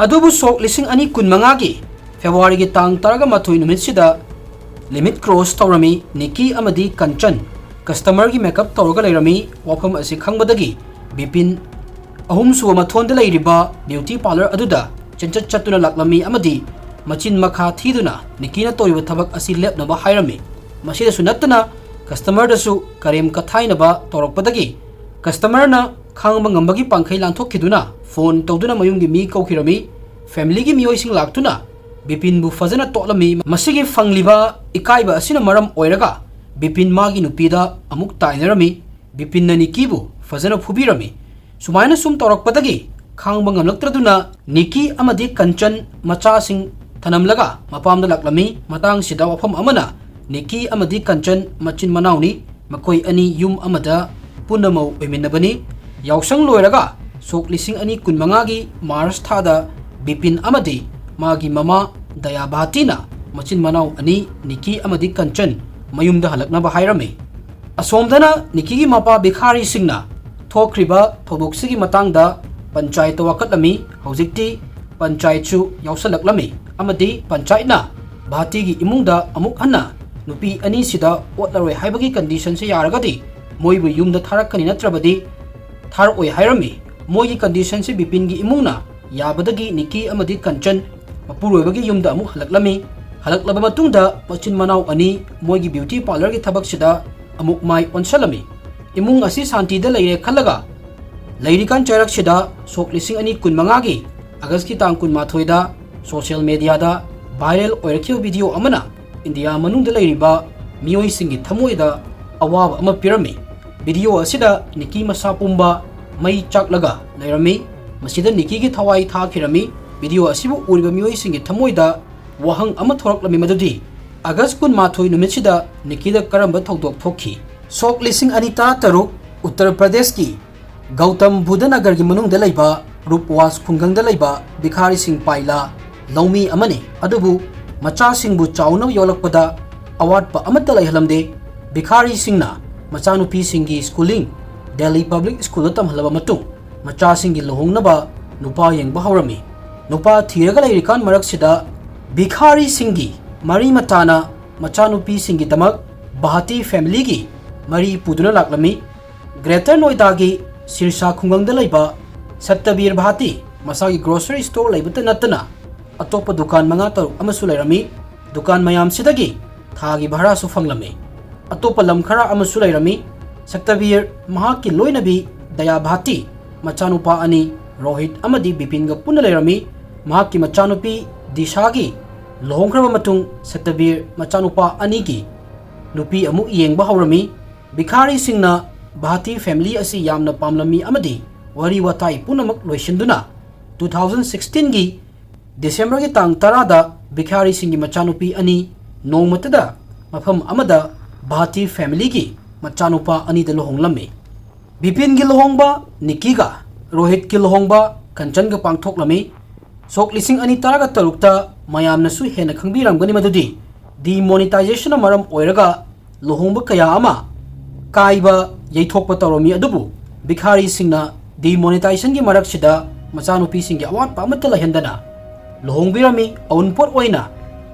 ꯑꯗꯨꯕꯨ ꯁꯣꯛ ꯂꯤꯁꯤꯡ ꯑꯅꯤ ꯀꯨꯟꯃꯉꯥꯒꯤ ꯐꯦꯕ꯭ꯔꯨꯋꯥꯔꯤꯒꯤ ꯇꯥꯡ ꯇꯔꯥꯃꯥꯊꯣꯏ ꯅꯨꯃꯤꯠꯁꯤꯗ ꯂꯤꯃꯤꯠ ꯀ꯭ꯔꯣꯁ ꯇꯧꯔꯝꯃꯤ꯫ ꯅꯤꯀꯤ ꯑꯃꯗꯤ ꯀꯟꯆꯟ ꯀꯁꯇꯃꯔꯒꯤ ꯃꯦꯀꯞ ꯇꯧꯔꯒ ꯂꯩꯔꯝꯃꯤ꯫ ꯋꯥꯐꯝ ꯑꯁꯤ ꯈꯪꯕꯗꯒꯤ ꯕꯤꯄꯤꯟ ꯑꯍꯨꯝꯁꯨꯕ ꯃꯊꯣꯟꯗ ꯂꯩꯔꯤꯕ ꯕ꯭ꯌꯨꯇꯤ ꯄꯥꯔꯂꯔ ꯑꯗꯨꯗ ꯆꯦꯟꯆꯠ ꯆꯠꯇꯨꯅ ꯂꯥꯛꯂꯝꯃꯤ ꯑꯃꯗꯤ ꯃꯆꯤꯟ ꯃꯈꯥ ꯊꯤꯗꯨꯅ ꯅꯤꯀꯤꯅ ꯇꯧꯔꯤꯕ ꯊꯕꯛ ꯑꯁꯤ ꯂꯦꯞꯅꯕ ꯍꯥꯏꯔꯝꯃꯤ꯫ ꯃꯁꯤꯗꯁꯨ ꯅꯠꯇꯅ ꯀꯁꯇꯃꯔꯗꯁꯨ ꯀꯔꯦꯝ ꯀꯊꯥꯏꯅꯕ ꯇꯧꯔꯛꯄꯗꯒꯤ ꯀꯁꯇꯃꯔꯅ ꯈꯥꯡꯕ ꯉꯝꯕꯒꯤ ꯄꯥꯡꯈꯩ ꯂꯥꯟꯊꯣꯛꯈꯤꯗꯨꯅ ꯐꯣꯟ ꯇꯧꯗꯨꯅ ꯃꯌꯨꯝꯒꯤ ꯃꯤ ꯀꯧꯈꯤꯔꯝꯃꯤ꯫ ꯐꯦꯃꯤꯂꯤꯒꯤ ꯃꯤꯑꯣꯏꯁꯤꯡ ꯂꯥꯛꯇꯨꯅ ꯕꯤꯄꯤꯟꯕꯨ ꯐꯖꯅ ꯇꯣꯠꯂꯝꯃꯤ꯫ ꯃꯁꯤꯒꯤ ꯐꯪꯂꯤꯕ ꯏꯀꯥꯏꯕ ꯑꯁꯤꯅ ꯃꯔꯝ ꯑꯣꯏꯔꯒ ꯕꯤꯄꯤꯟ ꯃꯥꯒꯤ ꯅꯨꯄꯤꯗ ꯑꯃꯨꯛ ꯇꯥꯏꯅꯔꯝꯃꯤ꯫ ꯕꯤꯄꯤꯟꯅ ꯅꯤꯀꯤꯕꯨ ꯐꯖꯅ ꯐꯨꯕꯤꯔꯝꯃꯤ꯫ ꯁꯨꯃꯥꯏꯅ ꯁꯨꯝ ꯇꯧꯔꯛꯄꯗꯒꯤ ꯈꯥꯡꯕ ꯉꯝꯂꯛꯇ꯭ꯔꯗꯨꯅ ꯅꯤꯀꯤ ꯑꯃꯗꯤ ꯀꯟꯆꯟ ꯃꯆꯥꯁꯤꯡ ꯊꯅꯝꯂꯒ ꯃꯄꯥꯝꯗ ꯂꯥꯛꯂꯝꯃꯤ꯫ ꯃꯇꯥꯡꯁꯤꯗ ꯋꯥꯐꯝ ꯑꯃꯅ ꯅꯤꯀꯤ ꯑꯃꯗꯤ ꯀꯟꯆꯟ ꯃꯆꯤꯟ ꯃꯅꯥꯎꯅꯤ꯫ ꯃꯈꯣꯏ ꯑꯅꯤ ꯌꯨꯝ ꯑꯃꯗ ꯄꯨꯟꯅ ꯃꯧ ꯑꯣꯏꯃꯤꯟꯅꯕꯅꯤ꯫ ꯌꯥꯎꯁꯪ ꯂꯣꯏꯔꯒ ꯁꯣꯛ ꯂꯤꯁꯤꯡ ꯑꯅꯤ ꯀꯨꯟꯃꯉꯥꯒꯤ ꯃꯥꯔꯆ ꯊꯥꯗ ꯕꯤꯄꯤꯟ ꯑꯃꯗꯤ ꯃꯥꯒꯤ ꯃꯃꯥ ꯗꯌꯥ ꯚꯥꯇꯤꯅ ꯃꯆꯤꯟ ꯃꯅꯥꯎ ꯑꯅꯤ ꯅꯤꯀꯤ ꯑꯃꯗꯤ ꯀꯟꯆꯟ ꯃꯌꯨꯝꯗ ꯍꯜꯂꯛꯅꯕ ꯍꯥꯏꯔꯝꯃꯤ꯫ ꯑꯁꯣꯝꯗꯅ ꯅꯤꯀꯤꯒꯤ ꯃꯄꯥ ꯚꯤꯈꯥꯔꯤꯁꯤꯡꯅ ꯊꯣꯛꯈ꯭ꯔꯤꯕ ꯊꯧꯗꯣꯛꯁꯤꯒꯤ ꯃꯇꯥꯡꯗ ꯄꯟꯆꯥꯌꯠꯇ ꯋꯥꯀꯠꯂꯝꯃꯤ꯫ ꯍꯧꯖꯤꯛꯇꯤ ꯄꯟꯆꯥꯌꯠꯁꯨ ꯌꯥꯎꯁꯜꯂꯛꯂꯝꯃꯤ ꯑꯃꯗꯤ ꯄꯟꯆꯥꯌꯠꯅ ꯚꯥꯇꯤꯒꯤ ꯏꯃꯨꯡꯗ ꯑꯃꯨꯛ ꯍꯟꯅ ꯅꯨꯄꯤ ꯑꯅꯤꯁꯤꯗ ꯑꯣꯠꯂꯔꯣꯏ ꯍꯥꯏꯕꯒꯤ ꯀꯟꯗꯤꯁꯟꯁꯤ ꯌꯥꯔꯒꯗꯤ ꯃꯣꯏꯕꯨ ꯌꯨꯝꯗ ꯊꯥꯔꯛꯀꯅꯤ, ꯅꯠꯇ꯭ꯔꯕꯗꯤ ꯊꯥꯔꯛꯑꯣꯏ ꯍꯥꯏꯔꯝꯃꯤ꯫ ꯃꯣꯏꯒꯤ ꯀꯟꯗꯤꯁꯟꯁꯤ ꯕꯤꯄꯤꯟꯒꯤ ꯏꯃꯨꯡꯅ ꯌꯥꯕꯗꯒꯤ ꯅꯤꯀꯤ ꯑꯃꯗꯤ ꯀꯟꯆꯟ ꯃꯄꯨꯔꯣꯏꯕꯒꯤ ꯌꯨꯝꯗ ꯑꯃꯨꯛ ꯍꯜꯂꯛꯂꯝꯃꯤ꯫ ꯍꯜꯂꯛꯂꯕ ꯃꯇꯨꯡꯗ ꯃꯆꯤꯟ ꯃꯅꯥꯎ ꯑꯅꯤ ꯃꯣꯏꯒꯤ ꯕ꯭ꯌꯨꯇꯤ ꯄꯥꯔꯂꯔꯒꯤ ꯊꯕꯛꯁꯤꯗ ꯑꯃꯨꯛ ꯃꯥꯏ ꯑꯣꯟꯁꯜꯂꯝꯃꯤ꯫ ꯏꯃꯨꯡ ꯑꯁꯤ ꯁꯥꯟꯇꯤꯗ ꯂꯩꯔꯦ ꯈꯜꯂꯒ ꯂꯩꯔꯤꯀꯥꯟ ꯆꯩꯔꯛꯁꯤꯗ ꯁꯣꯛ ꯂꯤꯁꯤꯡ ꯑꯅꯤ ꯀꯨꯟꯃꯉꯥꯒꯤ ꯑꯥꯒꯁꯀꯤ ꯇꯥꯡ ꯀꯨꯟꯃꯥꯊꯣꯏꯗ ꯁꯣꯁꯤꯌꯦꯜ ꯃꯦꯗꯤꯌꯥꯗ ꯚꯥꯏꯔꯦꯜ ꯑꯣꯏꯔꯛꯈꯤꯕ ꯚꯤꯗꯤꯑꯣ ꯑꯃꯅ ꯏꯟꯗꯤꯌꯥ ꯃꯅꯨꯡꯗ ꯂꯩꯔꯤꯕ ꯃꯤꯑꯣꯏꯁꯤꯡꯒꯤ ꯊꯃꯣꯏꯗ ꯑꯋꯥꯕ ꯑꯃ ꯄꯤꯔꯝꯃꯤ꯫ ꯚꯤꯗꯤꯑꯣ ꯑꯁꯤꯗ ꯅꯤꯀꯤ ꯃꯁꯥ ꯄꯨꯝꯕ ꯃꯩ ꯆꯥꯛꯂꯒ ꯂꯩꯔꯝꯃꯤ꯫ ꯃꯁꯤꯗ ꯅꯤꯀꯤꯒꯤ ꯊꯋꯥꯏ ꯊꯥꯈꯤꯔꯝꯃꯤ꯫ ꯚꯤꯗꯤꯑꯣ ꯑꯁꯤꯕꯨ ꯎꯔꯤꯕ ꯃꯤꯑꯣꯏꯁꯤꯡꯒꯤ ꯊꯃꯣꯏꯗ ꯋꯥꯍꯪ ꯑꯃ ꯊꯣꯔꯛꯂꯝꯃꯤ, ꯃꯗꯨꯗꯤ ꯑꯥꯒꯁ ꯀꯨꯟꯃꯥꯊꯣꯏ ꯅꯨꯃꯤꯠꯁꯤꯗ ꯅꯤꯀꯤꯗ ꯀꯔꯝꯕ ꯊꯧꯗꯣꯛ ꯊꯣꯛꯈꯤ? ꯁꯣꯛ ꯂꯤꯁꯤꯡ ꯑꯅꯤ ꯇꯔꯥꯇꯔꯨꯛ, ꯎꯠꯇꯔ ꯄ꯭ꯔꯗꯦꯁꯀꯤ ꯒꯧꯇꯝ ꯕꯨꯙ ꯅꯒꯔꯒꯤ ꯃꯅꯨꯡꯗ ꯂꯩꯕ ꯔꯨꯞꯋꯥꯁ ꯈꯨꯡꯒꯪꯗ ꯂꯩꯕ ꯚꯤꯈꯥꯔꯤꯁꯤꯡ ꯄꯥꯏꯂꯥ ꯂꯧꯃꯤ ꯑꯃꯅꯤ꯫ ꯑꯗꯨꯕꯨ ꯃꯆꯥꯁꯤꯡꯕꯨ ꯆꯥꯎꯅꯕ ꯌꯣꯛꯂꯛꯄꯗ ꯑꯋꯥꯠꯄ ꯑꯃꯠꯇ ꯂꯩꯍꯜꯂꯝꯗꯦ꯫ ꯚꯤꯈꯥꯔꯤꯁꯤꯡꯅ ꯃꯆꯥꯅꯨꯄꯤꯁꯤꯡꯒꯤ ꯁ꯭ꯀꯨꯂꯤꯡ ꯗꯦꯜꯂꯤ ꯄꯕ꯭ꯂꯤꯛ ꯁ꯭ꯀꯨꯜꯗ ꯇꯝꯍꯜꯂꯕ ꯃꯇꯨꯡ, ꯃꯆꯥꯁꯤꯡꯒꯤ ꯂꯨꯍꯣꯡꯅꯕ ꯅꯨꯄꯥ ꯌꯦꯡꯕ ꯍꯧꯔꯝꯃꯤ꯫ ꯅꯨꯄꯥ ꯊꯤꯔꯒ ꯂꯩꯔꯤꯀꯥꯟ ꯃꯔꯛꯁꯤꯗ ꯚꯤꯈꯥꯔꯤꯁꯤꯡꯒꯤ ꯃꯔꯤ ꯃꯇꯥꯅ ꯃꯆꯥꯅꯨꯄꯤꯁꯤꯡꯒꯤꯗꯃꯛ ꯚꯥꯇꯤ ꯐꯦꯃꯤꯂꯤꯒꯤ ꯃꯔꯤ ꯄꯨꯗꯨꯅ ꯂꯥꯛꯂꯝꯃꯤ꯫ ꯒ꯭ꯔꯦꯇꯔ ꯅꯣꯏꯗꯥꯒꯤ ꯁꯤꯔꯁꯥ ꯈꯨꯡꯒꯪꯗ ꯂꯩꯕ ꯁꯠꯇꯕꯤꯔ ꯚꯥꯇꯤ ꯃꯁꯥꯒꯤ ꯒ꯭ꯔꯣꯁꯔꯤ ꯁ꯭ꯇꯣꯔ ꯂꯩꯕꯇ ꯅꯠꯇꯅ ꯑꯇꯣꯞꯄ ꯗꯨꯀꯥꯟ ꯃꯉꯥ ꯇꯔꯨꯛ ꯑꯃꯁꯨ ꯂꯩꯔꯝꯃꯤ꯫ ꯗꯨꯀꯥꯟ ꯃꯌꯥꯝꯁꯤꯗꯒꯤ ꯊꯥꯒꯤ ꯚꯔꯥꯁꯨ ꯐꯪꯂꯝꯃꯤ꯫ ꯑꯇꯣꯞꯄ ꯂꯝ ꯈꯔ ꯑꯃꯁꯨ ꯂꯩꯔꯝꯃꯤ꯫ ꯁꯠꯇꯕꯤꯔ ꯃꯍꯥꯛꯀꯤ ꯂꯣꯏꯅꯕꯤ ꯗꯌꯥ ꯚꯥꯇꯤ, ꯃꯆꯥꯅꯨꯄꯥ ꯑꯅꯤ ꯔꯣꯍꯤꯠ ꯑꯃꯗꯤ ꯕꯤꯄꯤꯟꯒ ꯄꯨꯟꯅ ꯂꯩꯔꯝꯃꯤ꯫ ꯃꯍꯥꯛꯀꯤ ꯃꯆꯥꯅꯨꯄꯤ ꯗꯤꯁꯥꯒꯤ ꯂꯨꯍꯣꯡꯈ꯭ꯔꯕ ꯃꯇꯨꯡ ꯁꯠꯇꯕꯤꯔ ꯃꯆꯥꯅꯨꯄꯥ ꯑꯅꯤꯒꯤ ꯅꯨꯄꯤ ꯑꯃꯨꯛ ꯌꯦꯡꯕ ꯍꯧꯔꯝꯃꯤ꯫ ꯚꯤꯈꯥꯔꯤꯁꯤꯡꯅ ꯚꯥꯇꯤ ꯐꯦꯃꯤꯂꯤ ꯑꯁꯤ ꯌꯥꯝꯅ ꯄꯥꯝꯂꯝꯃꯤ ꯑꯃꯗꯤ ꯋꯥꯔꯤ ꯋꯥꯇꯥꯏ ꯄꯨꯝꯅꯃꯛ ꯂꯣꯏꯁꯤꯟꯗꯨꯅ two thousand sixteenꯒꯤ ꯗꯤꯁꯦꯝꯕꯔꯒꯤ ꯇꯥꯡ ꯇꯔꯥꯗ ꯚꯤꯈꯥꯔꯤꯁꯤꯡꯒꯤ ꯃꯆꯥꯅꯨꯄꯤ ꯑꯅꯤ ꯅꯣꯡꯃꯇꯗ ꯃꯐꯝ ꯑꯃꯗ ꯚꯥꯇꯤ ꯐꯦꯃꯤꯂꯤꯒꯤ ꯃꯆꯥꯅꯨꯄꯥ ꯑꯅꯤꯗ ꯂꯨꯍꯣꯡꯂꯝꯃꯤ꯫ ꯕꯤꯄꯤꯟꯒꯤ ꯂꯨꯍꯣꯡꯕ ꯅꯤꯀꯤꯒ ꯔꯣꯍꯤꯠꯀꯤ ꯂꯨꯍꯣꯡꯕ ꯀꯟꯆꯟꯒ ꯄꯥꯡꯊꯣꯛꯂꯝꯃꯤ꯫ ꯁꯣꯛ ꯂꯤꯁꯤꯡ ꯑꯅꯤ ꯇꯔꯥꯒ ꯇꯔꯨꯛꯇ ꯃꯌꯥꯝꯅꯁꯨ ꯍꯦꯟꯅ ꯈꯪꯕꯤꯔꯝꯒꯅꯤ, ꯃꯗꯨꯗꯤ ꯗꯤꯃꯣꯅꯤꯇꯥꯏꯖꯦꯁꯟꯅ ꯃꯔꯝ ꯑꯣꯏꯔꯒ ꯂꯨꯍꯣꯡꯕ ꯀꯌꯥ ꯑꯃ ꯀꯥꯏꯕ ꯌꯩꯊꯣꯛꯄ ꯇꯧꯔꯝꯃꯤ꯫ ꯑꯗꯨꯕꯨ ꯚꯤꯈꯥꯔꯤꯁꯤꯡꯅ ꯗꯤꯃꯣꯅꯤꯇꯥꯏꯖꯦꯁꯟꯒꯤ ꯃꯔꯛꯁꯤꯗ ꯃꯆꯥꯅꯨꯄꯤꯁꯤꯡꯒꯤ ꯑꯋꯥꯠꯄ ꯑꯃꯠꯇ ꯂꯩꯍꯟꯗꯅ ꯂꯨꯍꯣꯡꯕꯤꯔꯝꯃꯤ꯫ ꯑꯎꯟꯄꯣꯠ ꯑꯣꯏꯅ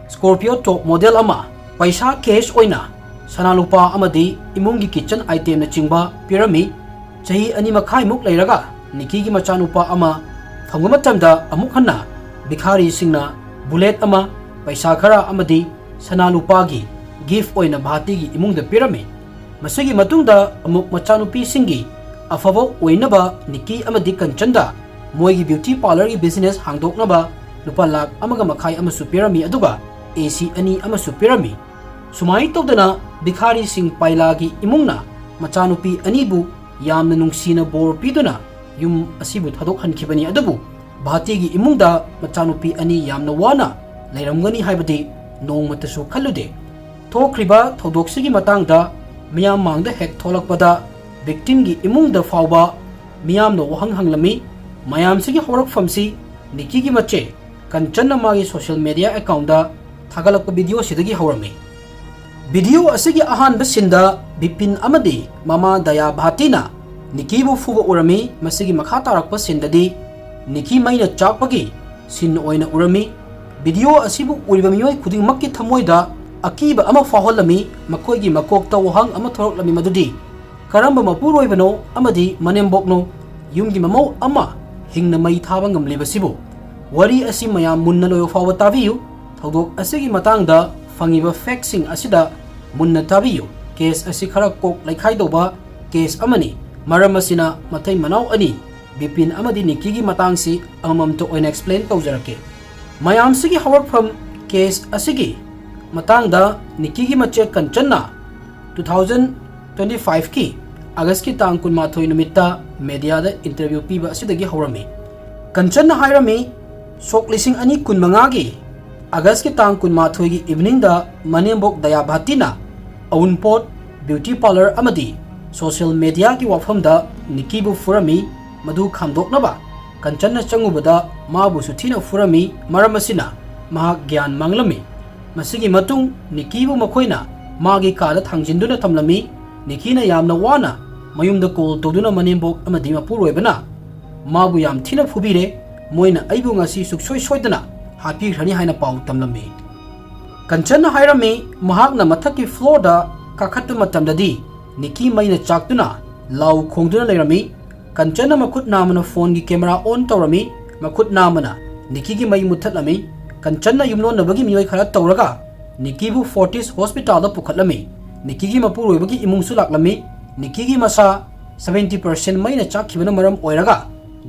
ꯁ꯭ꯀꯣꯔꯄꯤꯌꯣ ꯇꯣꯞ ꯃꯣꯗꯦꯜ ꯑꯃ, ꯄꯩꯁꯥ ꯀꯦꯁ ꯑꯣꯏꯅ ꯁꯅꯥ ꯂꯨꯄꯥ ꯑꯃꯗꯤ ꯏꯃꯨꯡꯒꯤ ꯀꯤꯠꯆꯟ ꯑꯥꯏꯇꯦꯝꯅꯆꯤꯡꯕ ꯄꯤꯔꯝꯃꯤ꯫ ꯆꯍꯤ ꯑꯅꯤ ꯃꯈꯥꯏꯃꯨꯛ ꯂꯩꯔꯒ ꯅꯤꯀꯤꯒꯤ ꯃꯆꯥꯅꯨꯄꯥ ꯑꯃ ꯐꯪꯕ ꯃꯇꯝꯗ ꯑꯃꯨꯛ ꯍꯟꯅ ꯚꯤꯈꯥꯔꯤꯁꯤꯡꯅ bullet ꯑꯃ, ꯄꯩꯁꯥ ꯈꯔ ꯑꯃꯗꯤ ꯁꯅꯥ ꯂꯨꯄꯥꯒꯤ gift ꯑꯣꯏꯅ ꯚꯥꯇꯤꯒꯤ ꯏꯃꯨꯡꯗ ꯄꯤꯔꯝꯃꯤ꯫ ꯃꯁꯤꯒꯤ ꯃꯇꯨꯡꯗ ꯑꯃꯨꯛ ꯃꯆꯥꯅꯨꯄꯤꯁꯤꯡꯒꯤ ꯑꯐꯕ ꯑꯣꯏꯅꯕ ꯅꯤꯀꯤ ꯑꯃꯗꯤ ꯀꯟꯆꯟꯗ ꯃꯣꯏꯒꯤ beauty parlourꯒꯤ business ꯍꯥꯡꯗꯣꯛꯅꯕ ꯂꯨꯄꯥ ꯂꯥꯈ ꯑꯃꯒ ꯃꯈꯥꯏ ꯑꯃꯁꯨ ꯄꯤꯔꯝꯃꯤ, ꯑꯗꯨꯒ AC ꯑꯅꯤ ꯑꯃꯁꯨ ꯄꯤꯔꯝꯃꯤ꯫ ꯁꯨꯃꯥꯏꯅ ꯇꯧꯗꯅ ꯚꯤꯈꯥꯔꯤꯁꯤꯡ ꯄꯥꯏꯂꯥꯒꯤ ꯏꯃꯨꯡꯅ ꯃꯆꯥꯅꯨꯄꯤ ꯑꯅꯤꯕꯨ ꯌꯥꯝꯅ ꯅꯨꯡꯁꯤꯅ ꯕꯣꯔ ꯄꯤꯗꯨꯅ ꯌꯨꯝ ꯑꯁꯤꯕꯨ ꯊꯥꯗꯣꯛꯍꯟꯈꯤꯕꯅꯤ꯫ ꯑꯗꯨꯕꯨ ꯚꯥꯇꯤꯒꯤ ꯏꯃꯨꯡꯗ ꯃꯆꯥꯅꯨꯄꯤ ꯑꯅꯤ ꯌꯥꯝꯅ ꯋꯥꯅ ꯂꯩꯔꯝꯒꯅꯤ ꯍꯥꯏꯕꯗꯤ ꯅꯣꯡꯃꯇꯁꯨ ꯈꯜꯂꯨꯗꯦ꯫ ꯊꯣꯛꯈ꯭ꯔꯤꯕ ꯊꯧꯗꯣꯛꯁꯤꯒꯤ ꯃꯇꯥꯡꯗ ꯃꯤꯌꯥꯝ ꯃꯥꯡꯗ ꯍꯦꯛ ꯊꯣꯛꯂꯛꯄꯗ victimꯒꯤ ꯏꯃꯨꯡꯗ ꯐꯥꯎꯕ ꯃꯤꯌꯥꯝꯅ ꯋꯥꯍꯪ ꯍꯪꯂꯝꯃꯤ꯫ ꯃꯌꯥꯝꯁꯤꯒꯤ ꯍꯧꯔꯛꯐꯝꯁꯤ ꯅꯤꯀꯤꯒꯤ ꯃꯆꯦ ꯀꯟꯆꯟꯅ ꯃꯥꯒꯤ social media accountꯇ ꯊꯥꯒꯠꯂꯛꯄ videoꯁꯤꯗꯒꯤ ꯍꯧꯔꯝꯃꯤ꯫ Video ꯑꯁꯤꯒꯤ ꯑꯍꯥꯟꯕ sceneꯗ ꯕꯤꯄꯤꯟ ꯑꯃꯗꯤ ꯃꯃꯥ ꯗꯌꯥ ꯚꯥꯇꯤꯅ ꯅꯤꯀꯤꯕꯨ ꯐꯨꯕ ꯎꯔꯝꯃꯤ꯫ ꯃꯁꯤꯒꯤ ꯃꯈꯥ ꯇꯥꯔꯛꯄ sceneꯗꯗꯤ ꯅꯤꯀꯤ ꯃꯩꯅ ꯆꯥꯛꯄꯒꯤ scene ꯑꯣꯏꯅ ꯎꯔꯝꯃꯤ꯫ Video ꯑꯁꯤꯕꯨ ꯎꯔꯤꯕ ꯃꯤꯑꯣꯏ ꯈꯨꯗꯤꯡꯃꯛꯀꯤ ꯊꯃꯣꯏꯗ ꯑꯀꯤꯕ ꯑꯃ ꯐꯥꯎꯍꯜꯂꯝꯃꯤ꯫ ꯃꯈꯣꯏꯒꯤ ꯃꯀꯣꯛꯇ ꯋꯥꯍꯪ ꯑꯃ ꯊꯣꯔꯛꯂꯝꯃꯤ, ꯃꯗꯨꯗꯤ ꯀꯔꯝꯕ ꯃꯄꯨꯔꯣꯏꯕꯅꯣ ꯑꯃꯗꯤ ꯃꯅꯦꯝꯕꯣꯛꯅꯣ ꯌꯨꯝꯒꯤ ꯃꯃꯧ ꯑꯃ ꯍꯤꯡꯅ ꯃꯩ ꯊꯥꯕ ꯉꯝꯂꯤꯕꯁꯤꯕꯨ? ꯋꯥꯔꯤ ꯑꯁꯤ ꯃꯌꯥꯝ ꯃꯨꯟꯅ ꯂꯣꯏꯕ ꯐꯥꯎꯕ ꯇꯥꯕꯤꯌꯨ꯫ ꯊꯧꯗꯣꯛ ꯑꯁꯤꯒꯤ ꯃꯇꯥꯡꯗ ꯐꯪꯉꯤꯕ factꯁꯤꯡ ꯑꯁꯤꯗ ꯃꯨꯟꯅ ꯇꯥꯕꯤꯌꯨ꯫ Case ꯑꯁꯤ ꯈꯔ ꯀꯣꯛ ꯂꯩꯈꯥꯏ ꯇꯧꯕ case ꯑꯃꯅꯤ꯫ ꯃꯔꯝ ꯑꯁꯤꯅ ꯃꯇꯩ ꯃꯅꯥꯎ ꯑꯅꯤ ꯕꯤꯄꯤꯟ ꯑꯃꯗꯤ ꯅꯤꯀꯤꯒꯤ ꯃꯇꯥꯡꯁꯤ ꯑꯃꯃꯝꯇ ꯑꯣꯏꯅ explain ꯇꯧꯖꯔꯛꯀꯦ꯫ ꯃꯌꯥꯝꯁꯤꯒꯤ ꯍꯧꯔꯛꯐꯝ case ꯑꯁꯤꯒꯤ ꯃꯇꯥꯡꯗ ꯅꯤꯀꯤꯒꯤ ꯃꯆꯦ ꯀꯟꯆꯟꯅ two thousand twenty fiveꯀꯤ Augustꯀꯤ ꯇꯥꯡ ꯀꯨꯟꯃꯥꯊꯣꯏ ꯅꯨꯃꯤꯠꯇ mediaꯗ interview ꯄꯤꯕ ꯑꯁꯤꯗꯒꯤ ꯍꯧꯔꯝꯃꯤ꯫ ꯀꯟꯆꯟꯅ ꯍꯥꯏꯔꯝꯃꯤ, ꯁꯣꯛ ꯂꯤꯁꯤꯡ ꯑꯅꯤ ꯀꯨꯟꯃꯉꯥꯒꯤ Augustꯀꯤ ꯇꯥꯡ ꯀꯨꯟꯃꯥꯊꯣꯏꯒꯤ eveningꯗ ꯃꯅꯦꯝꯕꯣꯛ ꯗꯌꯥ ꯚꯥꯇꯤꯅ ꯑꯎꯟꯄꯣꯠ, beauty parlour ꯑꯃꯗꯤ social mediaꯒꯤ ꯋꯥꯐꯝꯗ ꯅꯤꯀꯤꯕꯨ ꯐꯨꯔꯝꯃꯤ꯫ ꯃꯗꯨ ꯈꯥꯝꯗꯣꯛꯅꯕ ꯀꯟꯆꯟꯅ ꯆꯪꯉꯨꯕꯗ ꯃꯥꯕꯨꯁꯨ ꯊꯤꯅ ꯐꯨꯔꯝꯃꯤ꯫ ꯃꯔꯝ ꯑꯁꯤꯅ ꯃꯍꯥꯛ ꯒ꯭ꯌꯥꯟ ꯃꯥꯡꯂꯝꯃꯤ꯫ ꯃꯁꯤꯒꯤ ꯃꯇꯨꯡ ꯅꯤꯀꯤꯕꯨ ꯃꯈꯣꯏꯅ ꯃꯥꯒꯤ ꯀꯥꯗ ꯊꯥꯡꯖꯤꯟꯗꯨꯅ ꯊꯝꯂꯝꯃꯤ꯫ ꯅꯤꯀꯤꯅ ꯌꯥꯝꯅ ꯋꯥꯅ ꯃꯌꯨꯝꯗ call ꯇꯧꯗꯨꯅ ꯃꯅꯦꯝꯕꯣꯛ ꯑꯃꯗꯤ ꯃꯄꯨꯔꯣꯏꯕꯅ ꯃꯥꯕꯨ ꯌꯥꯝ ꯊꯤꯅ ꯐꯨꯕꯤꯔꯦ, ꯃꯣꯏꯅ ꯑꯩꯕꯨ ꯉꯁꯤ ꯁꯨꯛꯁꯣꯏ ꯁꯣꯏꯗꯅ ꯍꯥꯠꯄꯤꯈ꯭ꯔꯅꯤ ꯍꯥꯏꯅ ꯄꯥꯎ ꯇꯝꯂꯝꯃꯤ꯫ ꯀꯟꯆꯟꯅ ꯍꯥꯏꯔꯝꯃꯤ, ꯃꯍꯥꯛꯅ ꯃꯊꯛꯀꯤ floorꯗ ꯀꯥꯈꯠꯄ ꯃꯇꯝꯗꯗꯤ ꯅꯤꯀꯤ ꯃꯩꯅ ꯆꯥꯛꯇꯨꯅ ꯂꯥꯎ ꯈꯣꯡꯗꯨꯅ ꯂꯩꯔꯝꯃꯤ꯫ ꯀꯟꯆꯟꯅ ꯃꯈꯨꯠ ꯅꯥꯝꯃꯅ ꯐꯣꯟꯒꯤ ꯀꯦꯃꯦꯔꯥ ꯑꯣꯟ ꯇꯧꯔꯝꯃꯤ꯫ ꯃꯈꯨꯠ ꯅꯥꯝꯃꯅ ꯅꯤꯀꯤꯒꯤ ꯃꯩ ꯃꯨꯠꯊꯠꯂꯝꯃꯤ꯫ ꯀꯟꯆꯟꯅ ꯌꯨꯝꯂꯣꯟꯅꯕꯒꯤ ꯃꯤꯑꯣꯏ ꯈꯔ ꯇꯧꯔꯒ ꯅꯤꯀꯤꯕꯨ ꯐꯣꯔꯇꯤꯁ ꯍꯣꯁꯄꯤꯇꯥꯜꯗ ꯄꯨꯈꯠꯂꯝꯃꯤ꯫ ꯅꯤꯀꯤꯒꯤ ꯃꯄꯨꯔꯣꯏꯕꯒꯤ ꯏꯃꯨꯡꯁꯨ ꯂꯥꯛꯂꯝꯃꯤ꯫ ꯅꯤꯀꯤꯒꯤ ꯃꯁꯥ ꯁꯕꯦꯟꯇꯤ ꯄꯥꯔꯁꯦꯟ ꯃꯩꯅ ꯆꯥꯛꯈꯤꯕꯅ ꯃꯔꯝ ꯑꯣꯏꯔꯒ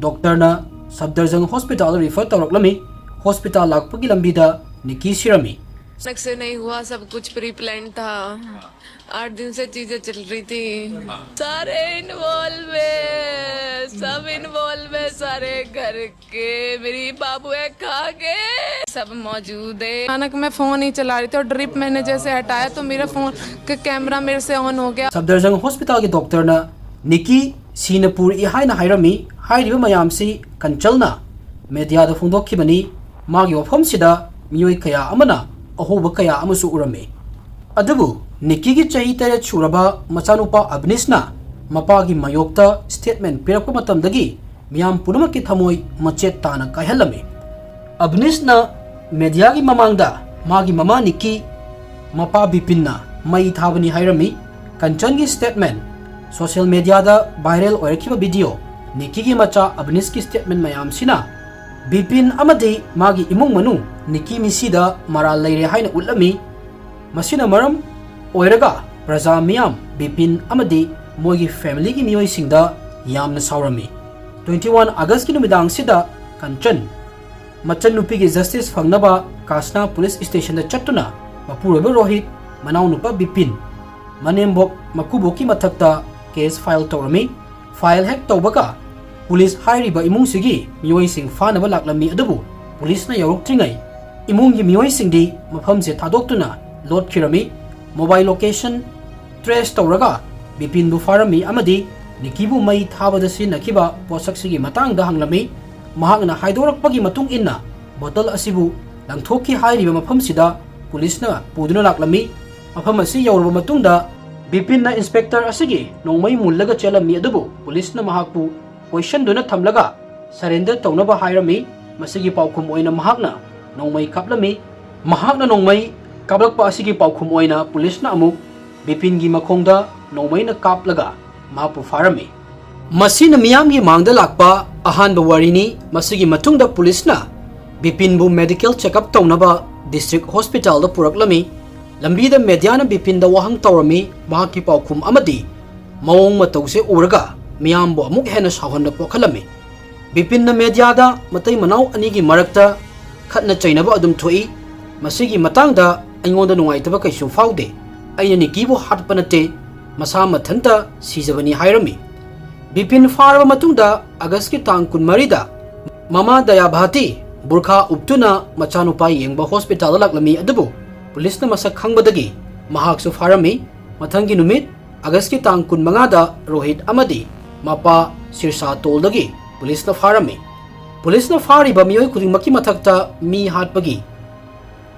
ꯗꯣꯛꯇꯔꯅ ꯁꯐꯗꯔꯖꯪ ꯍꯣꯁꯄꯤꯇꯥꯜꯗ ꯔꯤꯐꯔ ꯇꯧꯔꯛꯂꯝꯃꯤ꯫ ꯍꯣꯁꯄꯤꯇꯥꯜ ꯂꯥꯛꯄꯒꯤ ꯂꯝꯕꯤꯗ ꯅꯤꯀꯤ ꯁꯤꯔꯝꯃꯤ꯫ अचानक से नहीं हुआ, सब कुछ प्री प्लान था। आठ दिन से चीजें चल रही थी। सारे इन्वॉल्व है, सब इन्वॉल्व है, सारे घर के। मेरी बाबू है, खा गए, सब मौजूद है। अचानक मैं फोन ही चला रही थी और ड्रिप मैंने जैसे हटाया तो मेरा फोन का कैमरा मेरे से ऑन हो गया। ꯁꯐꯗꯔꯖꯪ ꯍꯣꯁꯄꯤꯇꯥꯜꯒꯤ ꯗꯣꯛꯇꯔꯅ ꯅꯤꯀꯤ ꯁꯤꯅ ꯄꯨꯔꯛꯏ ꯍꯥꯏꯅ ꯍꯥꯏꯔꯝꯃꯤ꯫ ꯍꯥꯏꯔꯤꯕ ꯃꯌꯥꯝꯁꯤ ꯀꯟꯆꯜꯅ ꯃꯦꯗꯤꯌꯥꯗ ꯐꯣꯡꯗꯣꯛꯈꯤꯕꯅꯤ꯫ ꯃꯥꯒꯤ ꯋꯥꯐꯝꯁꯤꯗ ꯃꯤꯑꯣꯏ ꯀꯌꯥ ꯑꯃꯅ ꯑꯍꯣꯕ ꯀꯌꯥ ꯑꯃꯁꯨ ꯎꯔꯝꯃꯤ꯫ ꯑꯗꯨꯕꯨ ꯅꯤꯀꯤꯒꯤ ꯆꯍꯤ ꯇꯔꯦꯠ ꯁꯨꯔꯕ ꯃꯆꯥꯅꯨꯄꯥ ꯑꯕꯅꯤꯁꯅ ꯃꯄꯥꯒꯤ ꯃꯥꯌꯣꯛꯇ ꯁ꯭ꯇꯦꯠꯃꯦꯟ ꯄꯤꯔꯛꯄ ꯃꯇꯝꯗꯒꯤ ꯃꯤꯌꯥꯝ ꯄꯨꯝꯅꯃꯛꯀꯤ ꯊꯃꯣꯏ ꯃꯆꯦꯠ ꯇꯥꯅ ꯀꯥꯏꯍꯜꯂꯝꯃꯤ꯫ ꯑꯕꯅꯤꯁꯅ ꯃꯦꯗꯤꯌꯥꯒꯤ ꯃꯃꯥꯡꯗ ꯃꯥꯒꯤ ꯃꯃꯥ ꯅꯤꯀꯤ, ꯃꯄꯥ ꯕꯤꯄꯤꯟꯅ ꯃꯩ ꯊꯥꯕꯅꯤ ꯍꯥꯏꯔꯝꯃꯤ꯫ ꯀꯟꯆꯟꯒꯤ ꯁ꯭ꯇꯦꯠꯃꯦꯟ, ꯁꯣꯁꯤꯌꯦꯜ ꯃꯦꯗꯤꯌꯥꯗ ꯚꯥꯏꯔꯦꯜ ꯑꯣꯏꯔꯛꯈꯤꯕ ꯚꯤꯗꯤꯑꯣ, ꯅꯤꯀꯤꯒꯤ ꯃꯆꯥ ꯑꯕꯅꯤꯁꯀꯤ ꯁ꯭ꯇꯦꯠꯃꯦꯟ ꯃꯌꯥꯝꯁꯤꯅ ꯕꯤꯄꯤꯟ ꯑꯃꯗꯤ ꯃꯥꯒꯤ ꯏꯃꯨꯡ ꯃꯅꯨꯡ ꯅꯤꯀꯤ ꯃꯤꯁꯤꯗ ꯃꯔꯥꯜ ꯂꯩꯔꯦ ꯍꯥꯏꯅ ꯎꯠꯂꯝꯃꯤ꯫ ꯃꯁꯤꯅ ꯃꯔꯝ ꯑꯣꯏꯔꯒ ꯄ꯭ꯔꯖꯥ ꯃꯤꯌꯥꯝ ꯕꯤꯄꯤꯟ ꯑꯃꯗꯤ ꯃꯣꯏꯒꯤ ꯐꯦꯃꯤꯂꯤꯒꯤ ꯃꯤꯑꯣꯏꯁꯤꯡꯗ ꯌꯥꯝꯅ ꯁꯥꯎꯔꯝꯃꯤ꯫ ꯇ꯭ꯋꯦꯟꯇꯤ ꯋꯥꯟ ꯑꯥꯒꯁꯀꯤ ꯅꯨꯃꯤꯗꯥꯡꯁꯤꯗ ꯀꯟꯆꯟ ꯃꯆꯟꯅꯨꯄꯤꯒꯤ ꯖꯁꯇꯤꯁ ꯐꯪꯅꯕ ꯀꯥꯁꯅꯥ ꯄꯨꯂꯤꯁ ꯁ꯭ꯇꯦꯁꯟꯗ ꯆꯠꯇꯨꯅ ꯃꯄꯨꯔꯣꯏꯕ ꯔꯣꯍꯤꯠ, ꯃꯅꯥꯎꯅꯨꯄꯥ ꯕꯤꯄꯤꯟ, ꯃꯅꯦꯝꯕꯣꯛ ꯃꯀꯨꯕꯣꯛꯀꯤ ꯃꯊꯛꯇ ꯀꯦꯁ ꯐꯥꯏꯜ ꯇꯧꯔꯝꯃꯤ꯫ ꯐꯥꯏꯜ ꯍꯦꯛ ꯇꯧꯕꯒ ꯄꯨꯂꯤꯁ ꯍꯥꯏꯔꯤꯕ ꯏꯃꯨꯡꯁꯤꯒꯤ ꯃꯤꯑꯣꯏꯁꯤꯡ ꯐꯥꯅꯕ ꯂꯥꯛꯂꯝꯃꯤ, ꯑꯗꯨꯕꯨ ꯄꯨꯂꯤꯁꯅ ꯌꯧꯔꯛꯇ꯭ꯔꯤꯉꯩ ꯏꯃꯨꯡꯒꯤ ꯃꯤꯑꯣꯏꯁꯤꯡꯗꯤ ꯃꯐꯝꯁꯦ ꯊꯥꯗꯣꯛꯇꯨꯅ ꯂꯣꯠꯈꯤꯔꯝꯃꯤ꯫ ꯃꯣꯕꯥꯏꯜ ꯂꯣꯀꯦꯁꯟ ꯇ꯭ꯔꯦꯁ ꯇꯧꯔꯒ ꯕꯤꯄꯤꯟꯕꯨ ꯐꯥꯔꯝꯃꯤ ꯑꯃꯗꯤ ꯅꯤꯀꯤꯕꯨ ꯃꯩ ꯊꯥꯕꯗ ꯁꯤꯖꯤꯟꯅꯈꯤꯕ ꯄꯣꯠꯁꯛꯁꯤꯒꯤ ꯃꯇꯥꯡꯗ ꯍꯪꯂꯝꯃꯤ꯫ ꯃꯍꯥꯛꯅ ꯍꯥꯏꯗꯣꯔꯛꯄꯒꯤ ꯃꯇꯨꯡ ꯏꯟꯅ ꯕꯣꯇꯜ ꯑꯁꯤꯕꯨ ꯂꯪꯊꯣꯛꯈꯤ ꯍꯥꯏꯔꯤꯕ ꯃꯐꯝꯁꯤꯗ ꯄꯨꯂꯤꯁꯅ ꯄꯨꯗꯨꯅ ꯂꯥꯛꯂꯝꯃꯤ꯫ ꯃꯐꯝ ꯑꯁꯤ ꯌꯧꯔꯕ ꯃꯇꯨꯡꯗ ꯕꯤꯄꯤꯟꯅ ꯏꯟꯁꯄꯦꯛꯇꯔ ꯑꯁꯤꯒꯤ ꯅꯣꯡꯃꯩ ꯃꯨꯜꯂꯒ ꯆꯦꯜꯂꯝꯃꯤ, ꯑꯗꯨꯕꯨ ꯄꯨꯂꯤꯁꯅ ꯃꯍꯥꯛꯄꯨ ꯀꯣꯏꯁꯟꯗꯨꯅ ꯊꯝꯂꯒ ꯁꯔꯦꯟꯗꯔ ꯇꯧꯅꯕ ꯍꯥꯏꯔꯝꯃꯤ꯫ ꯃꯁꯤꯒꯤ ꯄꯥꯎꯈꯨꯝ ꯑꯣꯏꯅ ꯃꯍꯥꯛꯅ ꯅꯣꯡꯃꯩ ꯀꯥꯞꯂꯝꯃꯤ꯫ ꯃꯍꯥꯛꯅ ꯅꯣꯡꯃꯩ ꯀꯥꯞꯂꯛꯄ ꯑꯁꯤꯒꯤ ꯄꯥꯎꯈꯨꯝ ꯑꯣꯏꯅ ꯄꯨꯂꯤꯁꯅ ꯑꯃꯨꯛ ꯕꯤꯄꯤꯟꯒꯤ ꯃꯈꯣꯡꯗ ꯅꯣꯡꯃꯩꯅ ꯀꯥꯞꯂꯒ ꯃꯍꯥꯛꯄꯨ ꯐꯥꯔꯝꯃꯤ꯫ ꯃꯁꯤꯅ ꯃꯤꯌꯥꯝꯒꯤ ꯃꯥꯡꯗ ꯂꯥꯛꯄ ꯑꯍꯥꯟꯕ ꯋꯥꯔꯤꯅꯤ꯫ ꯃꯁꯤꯒꯤ ꯃꯇꯨꯡꯗ ꯄꯨꯂꯤꯁꯅ ꯕꯤꯄꯤꯟꯕꯨ medical checkup ꯇꯧꯅꯕ district hospitalꯗ ꯄꯨꯔꯛꯂꯝꯃꯤ꯫ ꯂꯝꯕꯤꯗ mediaꯅ ꯕꯤꯄꯤꯟꯗ ꯋꯥꯍꯪ ꯇꯧꯔꯝꯃꯤ꯫ ꯃꯍꯥꯛꯀꯤ ꯄꯥꯎꯈꯨꯝ ꯑꯃꯗꯤ ꯃꯑꯣꯡ ꯃꯇꯧꯁꯦ ꯎꯔꯒ ꯃꯤꯌꯥꯝꯕꯨ ꯑꯃꯨꯛ ꯍꯦꯟꯅ ꯁꯥꯎꯍꯟꯕ ꯄꯣꯛꯍꯜꯂꯝꯃꯤ꯫ ꯕꯤꯄꯤꯟꯅ mediaꯗ ꯃꯇꯩ ꯃꯅꯥꯎ ꯑꯅꯤꯒꯤ ꯃꯔꯛꯇ ꯈꯠꯅ ꯆꯩꯅꯕ ꯑꯗꯨꯝ ꯊꯣꯛꯏ꯫ ꯃꯁꯤꯒꯤ ꯃꯇꯥꯡꯗ ꯑꯩꯉꯣꯟꯗ ꯅꯨꯡꯉꯥꯏꯇꯕ ꯀꯩꯁꯨ ꯐꯥꯎꯗꯦ꯫ ꯑꯩꯅ ꯅꯤꯀꯤꯕꯨ ꯍꯥꯠꯄ ꯅꯠꯇꯦ, ꯃꯁꯥ ꯃꯊꯟꯇ ꯁꯤꯖꯕꯅꯤ ꯍꯥꯏꯔꯝꯃꯤ꯫ ꯕꯤꯄꯤꯟ ꯐꯥꯔꯕ ꯃꯇꯨꯡꯗ ꯑꯥꯒꯁꯀꯤ ꯇꯥꯡ ꯀꯨꯟꯃꯔꯤꯗ ꯃꯃꯥ ꯗꯌꯥꯚꯥꯇꯤ ꯕꯨꯔꯈꯥ ꯎꯞꯇꯨꯅ ꯃꯆꯥꯅꯨꯄꯥ ꯌꯦꯡꯕ hospitalꯗ ꯂꯥꯛꯂꯝꯃꯤ, ꯑꯗꯨꯕꯨ ꯄꯨꯂꯤꯁꯅ ꯃꯁꯛ ꯈꯪꯕꯗꯒꯤ ꯃꯍꯥꯛꯁꯨ ꯐꯥꯔꯝꯃꯤ꯫ ꯃꯊꯪꯒꯤ ꯅꯨꯃꯤꯠ ꯑꯥꯒꯁꯀꯤ ꯇꯥꯡ ꯀꯨꯟꯃꯉꯥꯗ ꯔꯣꯍꯤꯠ ꯑꯃꯗꯤ ꯃꯄꯥ ꯁꯤꯔꯁꯥ ꯇꯣꯜꯗꯒꯤ ꯄꯨꯂꯤꯁꯅ ꯐꯥꯔꯝꯃꯤ꯫ ꯄꯨꯂꯤꯁꯅ ꯐꯥꯔꯤꯕ ꯃꯤꯑꯣꯏ ꯈꯨꯗꯤꯡꯃꯛꯀꯤ ꯃꯊꯛꯇ ꯃꯤ ꯍꯥꯠꯄꯒꯤ,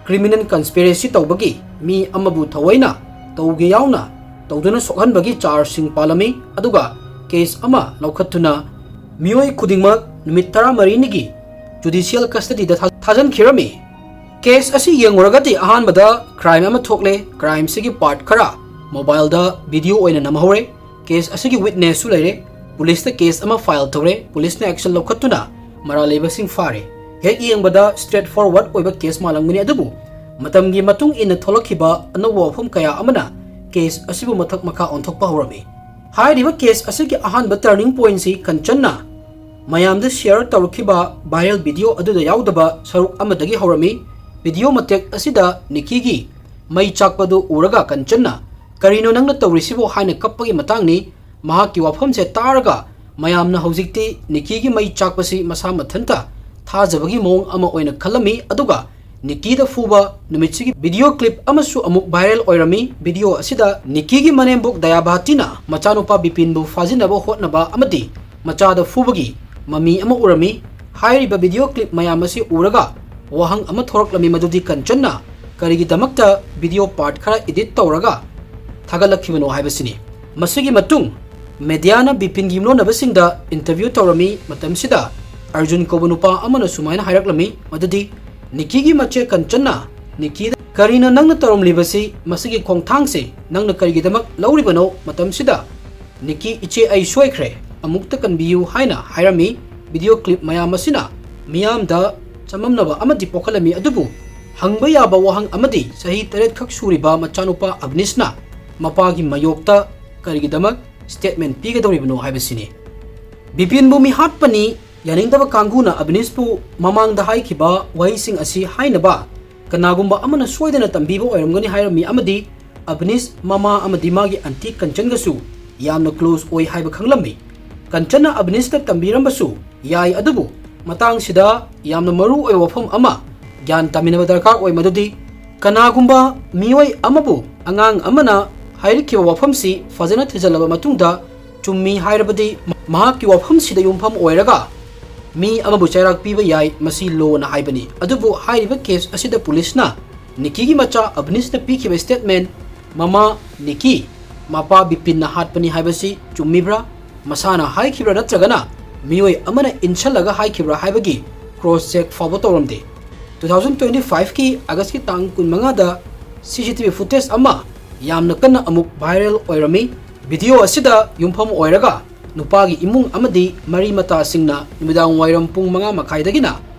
criminal conspiracy ꯇꯧꯕꯒꯤ, ꯃꯤ ꯑꯃꯕꯨ ꯊꯑꯣꯏꯅ ꯇꯧꯒꯦ ꯌꯥꯎꯅ ꯇꯧꯗꯨꯅ ꯁꯣꯛꯍꯟꯕꯒꯤ chargeꯁꯤꯡ ꯄꯥꯜꯂꯝꯃꯤ, ꯑꯗꯨꯒ case ꯑꯃ ꯂꯧꯈꯠꯇꯨꯅ ꯃꯤꯑꯣꯏ ꯈꯨꯗꯤꯡꯃꯛ ꯅꯨꯃꯤꯠ ꯇꯔꯥꯃꯔꯤꯅꯤꯒꯤ judicial custodyꯗ ꯊꯥ-, ꯊꯥꯖꯤꯟꯈꯤꯔꯝꯃꯤ꯫ Case ꯑꯁꯤ ꯌꯦꯡꯂꯨꯔꯒꯗꯤ ꯑꯍꯥꯟꯕꯗ crime ꯑꯃ ꯊꯣꯛꯂꯦ꯫ Crimeꯁꯤꯒꯤ part ꯈꯔ mobileꯗ video ꯑꯣꯏꯅ ꯅꯝꯍꯧꯔꯦ꯫ Case ꯑꯁꯤꯒꯤ witnessꯁꯨ ꯂꯩꯔꯦ꯫ ꯄꯨꯂꯤꯁꯇ case ꯑꯃ file ꯇꯧꯔꯦ꯫ ꯄꯨꯂꯤꯁꯅ action ꯂꯧꯈꯠꯇꯨꯅ ꯃꯔꯥꯜ ꯂꯩꯕꯁꯤꯡ ꯐꯥꯔꯦ꯫ ꯍꯦꯛ ꯌꯦꯡꯕꯗ straight forward ꯑꯣꯏꯕ case ꯃꯥꯜꯂꯝꯒꯅꯤ, ꯑꯗꯨꯕꯨ ꯃꯇꯝꯒꯤ ꯃꯇꯨꯡ ꯏꯟꯅ ꯊꯣꯛꯂꯛꯈꯤꯕ ꯑꯅꯧꯕ ꯋꯥꯐꯝ ꯀꯌꯥ ꯑꯃꯅ case ꯑꯁꯤꯕꯨ ꯃꯊꯛ ꯃꯈꯥ ꯑꯣꯟꯊꯣꯛꯄ ꯍꯧꯔꯝꯃꯤ꯫ ꯍꯥꯏꯔꯤꯕ case ꯑꯁꯤꯒꯤ ꯑꯍꯥꯟꯕ turning pointꯁꯤ ꯀꯟꯆꯟꯅ ꯃꯌꯥꯝꯗ share ꯇꯧꯔꯛꯈꯤꯕ viral video ꯑꯗꯨꯗ ꯌꯥꯎꯗꯕ ꯁꯔꯨꯛ ꯑꯃꯗꯒꯤ ꯍꯧꯔꯝꯃꯤ꯫ Video ꯃꯇꯦꯛ ꯑꯁꯤꯗ ꯅꯤꯀꯤꯒꯤ ꯃꯩ ꯆꯥꯛꯄꯗꯨ ꯎꯔꯒ ꯀꯟꯆꯟꯅ "ꯀꯔꯤꯅꯣ ꯅꯪꯅ ꯇꯧꯔꯤꯁꯤꯕꯣ?" ꯍꯥꯏꯅ ꯀꯞꯄꯒꯤ ꯃꯇꯥꯡꯅꯤ꯫ ꯃꯍꯥꯛꯀꯤ ꯋꯥꯐꯝꯁꯦ ꯇꯥꯔꯒ ꯃꯌꯥꯝꯅ ꯍꯧꯖꯤꯛꯇꯤ ꯅꯤꯀꯤꯒꯤ ꯃꯩ ꯆꯥꯛꯄꯁꯤ ꯃꯁꯥ ꯃꯊꯟꯇ ꯊꯥꯖꯕꯒꯤ ꯃꯑꯣꯡ ꯑꯃ ꯑꯣꯏꯅ ꯈꯜꯂꯝꯃꯤ꯫ ꯑꯗꯨꯒ ꯅꯤꯀꯤꯗ ꯐꯨꯕ ꯅꯨꯃꯤꯠꯁꯤꯒꯤ video clip ꯑꯃꯁꯨ ꯑꯃꯨꯛ viral ꯑꯣꯏꯔꯝꯃꯤ꯫ Video ꯑꯁꯤꯗ ꯅꯤꯀꯤꯒꯤ ꯃꯅꯦꯝꯕꯣꯛ ꯗꯌꯥꯚꯥꯇꯤꯅ ꯃꯆꯥꯅꯨꯄꯥ ꯕꯤꯄꯤꯟꯕꯨ ꯐꯥꯖꯤꯟꯅꯕ ꯍꯣꯠꯅꯕ ꯑꯃꯗꯤ ꯃꯆꯥꯗ ꯐꯨꯕꯒꯤ ꯃꯃꯤ ꯑꯃ ꯎꯔꯝꯃꯤ꯫ ꯍꯥꯏꯔꯤꯕ video clip ꯃꯌꯥꯝ ꯑꯁꯤ ꯎꯔꯒ ꯋꯥꯍꯪ ꯑꯃ ꯊꯣꯔꯛꯂꯝꯃꯤ, ꯃꯗꯨꯗꯤ ꯀꯟꯆꯟꯅ ꯀꯔꯤꯒꯤꯗꯃꯛꯇ video part ꯈꯔ edit ꯇꯧꯔꯒ ꯊꯥꯒꯠꯂꯛꯈꯤꯕꯅꯣ ꯍꯥꯏꯕꯁꯤꯅꯤ꯫ ꯃꯁꯤꯒꯤ ꯃꯇꯨꯡ mediaꯅ ꯕꯤꯄꯤꯟꯒꯤ ꯌꯨꯝꯂꯣꯟꯅꯕꯁꯤꯡꯗ interview ꯇꯧꯔꯝꯃꯤ꯫ ꯃꯇꯝꯁꯤꯗ ꯑꯔꯖꯨꯟ ꯀꯧꯕ ꯅꯨꯄꯥ ꯑꯃꯅ ꯁꯨꯃꯥꯏꯅ ꯍꯥꯏꯔꯛꯂꯝꯃꯤ, ꯃꯗꯨꯗꯤ ꯅꯤꯀꯤꯒꯤ ꯃꯆꯦ ꯀꯟꯆꯟꯅ ꯅꯤꯀꯤꯗ "ꯀꯔꯤꯅꯣ ꯅꯪꯅ ꯇꯧꯔꯝꯂꯤꯕꯁꯤ? ꯃꯁꯤꯒꯤ ꯈꯣꯡꯊꯥꯡꯁꯤ ꯅꯪꯅ ꯀꯔꯤꯒꯤꯗꯃꯛ ꯂꯧꯔꯤꯕꯅꯣ?" ꯃꯇꯝꯁꯤꯗ ꯅꯤꯀꯤ, "ꯏꯆꯦ, ꯑꯩ ꯁꯣꯏꯈ꯭ꯔꯦ꯫ ꯑꯃꯨꯛꯇ ꯀꯟꯕꯤꯌꯨ ꯍꯥꯏꯅ ꯍꯥꯏꯔꯝꯃꯤ꯫ ꯚꯤꯗꯤꯑꯣ ꯀ꯭ꯂꯤꯞ ꯃꯌꯥꯝ ꯑꯁꯤꯅ ꯃꯤꯌꯥꯝꯗ ꯆꯃꯝꯅꯕ ꯑꯃꯗꯤ ꯄꯣꯛꯍꯜꯂꯝꯃꯤ, ꯑꯗꯨꯕꯨ ꯍꯪꯕ ꯌꯥꯕ ꯋꯥꯍꯪ ꯑꯃꯗꯤ ꯆꯍꯤ ꯇꯔꯦꯠ ꯈꯛ ꯁꯨꯔꯤꯕ ꯃꯆꯥꯅꯨꯄꯥ ꯑꯕꯅꯤꯁꯅ ꯃꯄꯥꯒꯤ ꯃꯌꯣꯛꯇ ꯀꯔꯤꯒꯤꯗꯃꯛ ꯁ꯭ꯇꯦꯠꯃꯦꯟ ꯄꯤꯒꯗꯧꯔꯤꯕꯅꯣ ꯍꯥꯏꯕꯁꯤꯅꯤ꯫ ꯕꯤꯄꯤꯟꯕꯨ ꯃꯤꯍꯥꯠꯄꯅꯤ, ꯌꯥꯅꯤꯡꯗꯕ ꯀꯥꯡꯕꯨꯅ ꯑꯕꯅꯤꯁꯄꯨ ꯃꯃꯥꯡꯗ ꯍꯥꯏꯈꯤꯕ ꯋꯥꯍꯩꯁꯤꯡ ꯑꯁꯤ ꯍꯥꯏꯅꯕ ꯀꯅꯥꯒꯨꯝꯕ ꯑꯃꯅ ꯁꯣꯏꯗꯅ ꯇꯝꯕꯤꯕ ꯑꯣꯏꯔꯝꯒꯅꯤ ꯍꯥꯏꯔꯝꯃꯤ, ꯑꯃꯗꯤ ꯑꯕꯅꯤꯁ ꯃꯃꯥ ꯑꯃꯗꯤ ꯃꯥꯒꯤ ꯑꯟꯇꯤ ꯀꯟꯆꯟꯒꯁꯨ ꯌꯥꯝꯅ ꯀ꯭ꯂꯣꯖ ꯑꯣꯏ ꯍꯥꯏꯕ ꯈꯪꯂꯝꯃꯤ꯫ ꯀꯟꯆꯟꯅ ꯑꯕꯅꯤꯁꯇ ꯇꯝꯕꯤꯔꯝꯕꯁꯨ ꯌꯥꯏ, ꯑꯗꯨꯕꯨ ꯃꯇꯥꯡꯁꯤꯗ ꯌꯥꯝꯅ ꯃꯔꯨ ꯑꯣꯏꯕ ꯋꯥꯐꯝ ꯑꯃ ꯒ꯭ꯌꯥꯟ ꯇꯥꯃꯤꯟꯅꯕ ꯗꯔꯀꯥꯔ ꯑꯣꯏ, ꯃꯗꯨꯗꯤ ꯀꯅꯥꯒꯨꯝꯕ ꯃꯤꯑꯣꯏ ꯑꯃꯕꯨ ꯑꯉꯥꯡ ꯑꯃꯅ ꯍꯥꯏꯔꯛꯈꯤꯕ ꯋꯥꯐꯝꯁꯤ ꯐꯖꯅ ꯊꯤꯖꯤꯜꯂꯕ ꯃꯇꯨꯡꯗ ꯆꯨꯝꯃꯤ ꯍꯥꯏꯔꯕꯗꯤ ꯃꯍꯥꯛꯀꯤ ꯋꯥꯐꯝꯁꯤꯗ ꯌꯨꯝꯐꯝ ꯑꯣꯏꯔꯒ ꯃꯤ ꯑꯃꯕꯨ ꯆꯩꯔꯥꯛ ꯄꯤꯕ ꯌꯥꯏ, ꯃꯁꯤ ꯂꯣꯅ ꯍꯥꯏꯕꯅꯤ꯫ ꯑꯗꯨꯕꯨ ꯍꯥꯏꯔꯤꯕ ꯀꯦꯁ ꯑꯁꯤꯗ ꯄꯨꯂꯤꯁꯅ ꯅꯤꯀꯤꯒꯤ ꯃꯆꯥ ꯑꯕꯅꯤꯁꯅ ꯄꯤꯈꯤꯕ ꯁ꯭ꯇꯦꯠꯃꯦꯟ, "ꯃꯃꯥ ꯅꯤꯀꯤ, ꯃꯄꯥ ꯕꯤꯄꯤꯟꯅ ꯍꯥꯠꯄꯅꯤ" ꯍꯥꯏꯕꯁꯤ ꯆꯨꯝꯃꯤꯕ꯭ꯔꯥ? ꯃꯁꯥꯅ ꯍꯥꯏꯈꯤꯕ꯭ꯔꯥ ꯅꯠꯇ꯭ꯔꯒꯅ ꯃꯤꯑꯣꯏ ꯑꯃꯅ ꯏꯟꯁꯜꯂꯒ ꯍꯥꯏꯈꯤꯕ꯭ꯔꯥ ꯍꯥꯏꯕꯒꯤ ꯀ꯭ꯔꯣꯁ ꯆꯦꯛ ꯐꯥꯎꯕ ꯇꯧꯔꯝꯗꯦ꯫ ꯇꯨ ꯊꯥꯎꯖꯟ ꯇ꯭ꯋꯦꯟꯇꯤ ꯐꯥꯏꯚꯀꯤ ꯑꯥꯒꯁꯀꯤ ꯇꯥꯡ ꯀꯨꯟꯃꯉꯥꯗ ꯁꯤ ꯁꯤ ꯇꯤ ꯚꯤ ꯐꯨꯇꯦꯖ ꯑꯃ ꯌꯥꯝꯅ ꯀꯟꯅ ꯑꯃꯨꯛ ꯚꯥꯏꯔꯦꯜ ꯑꯣꯏꯔꯝꯃꯤ꯫ ꯚꯤꯗꯤꯑꯣ ꯑꯁꯤꯗ ꯌꯨꯝꯐꯝ ꯑꯣꯏꯔꯒ ꯅꯨꯄꯥꯒꯤ ꯏꯃꯨꯡ ꯑꯃꯗꯤ ꯃꯔꯤ ꯃꯇꯥꯁꯤꯡꯅ ꯅꯨꯃꯤꯗꯥꯡ ꯋꯥꯏꯔꯝ ꯄꯨꯡ ꯃꯉꯥ ꯃꯈꯥꯏꯗꯒꯤꯅ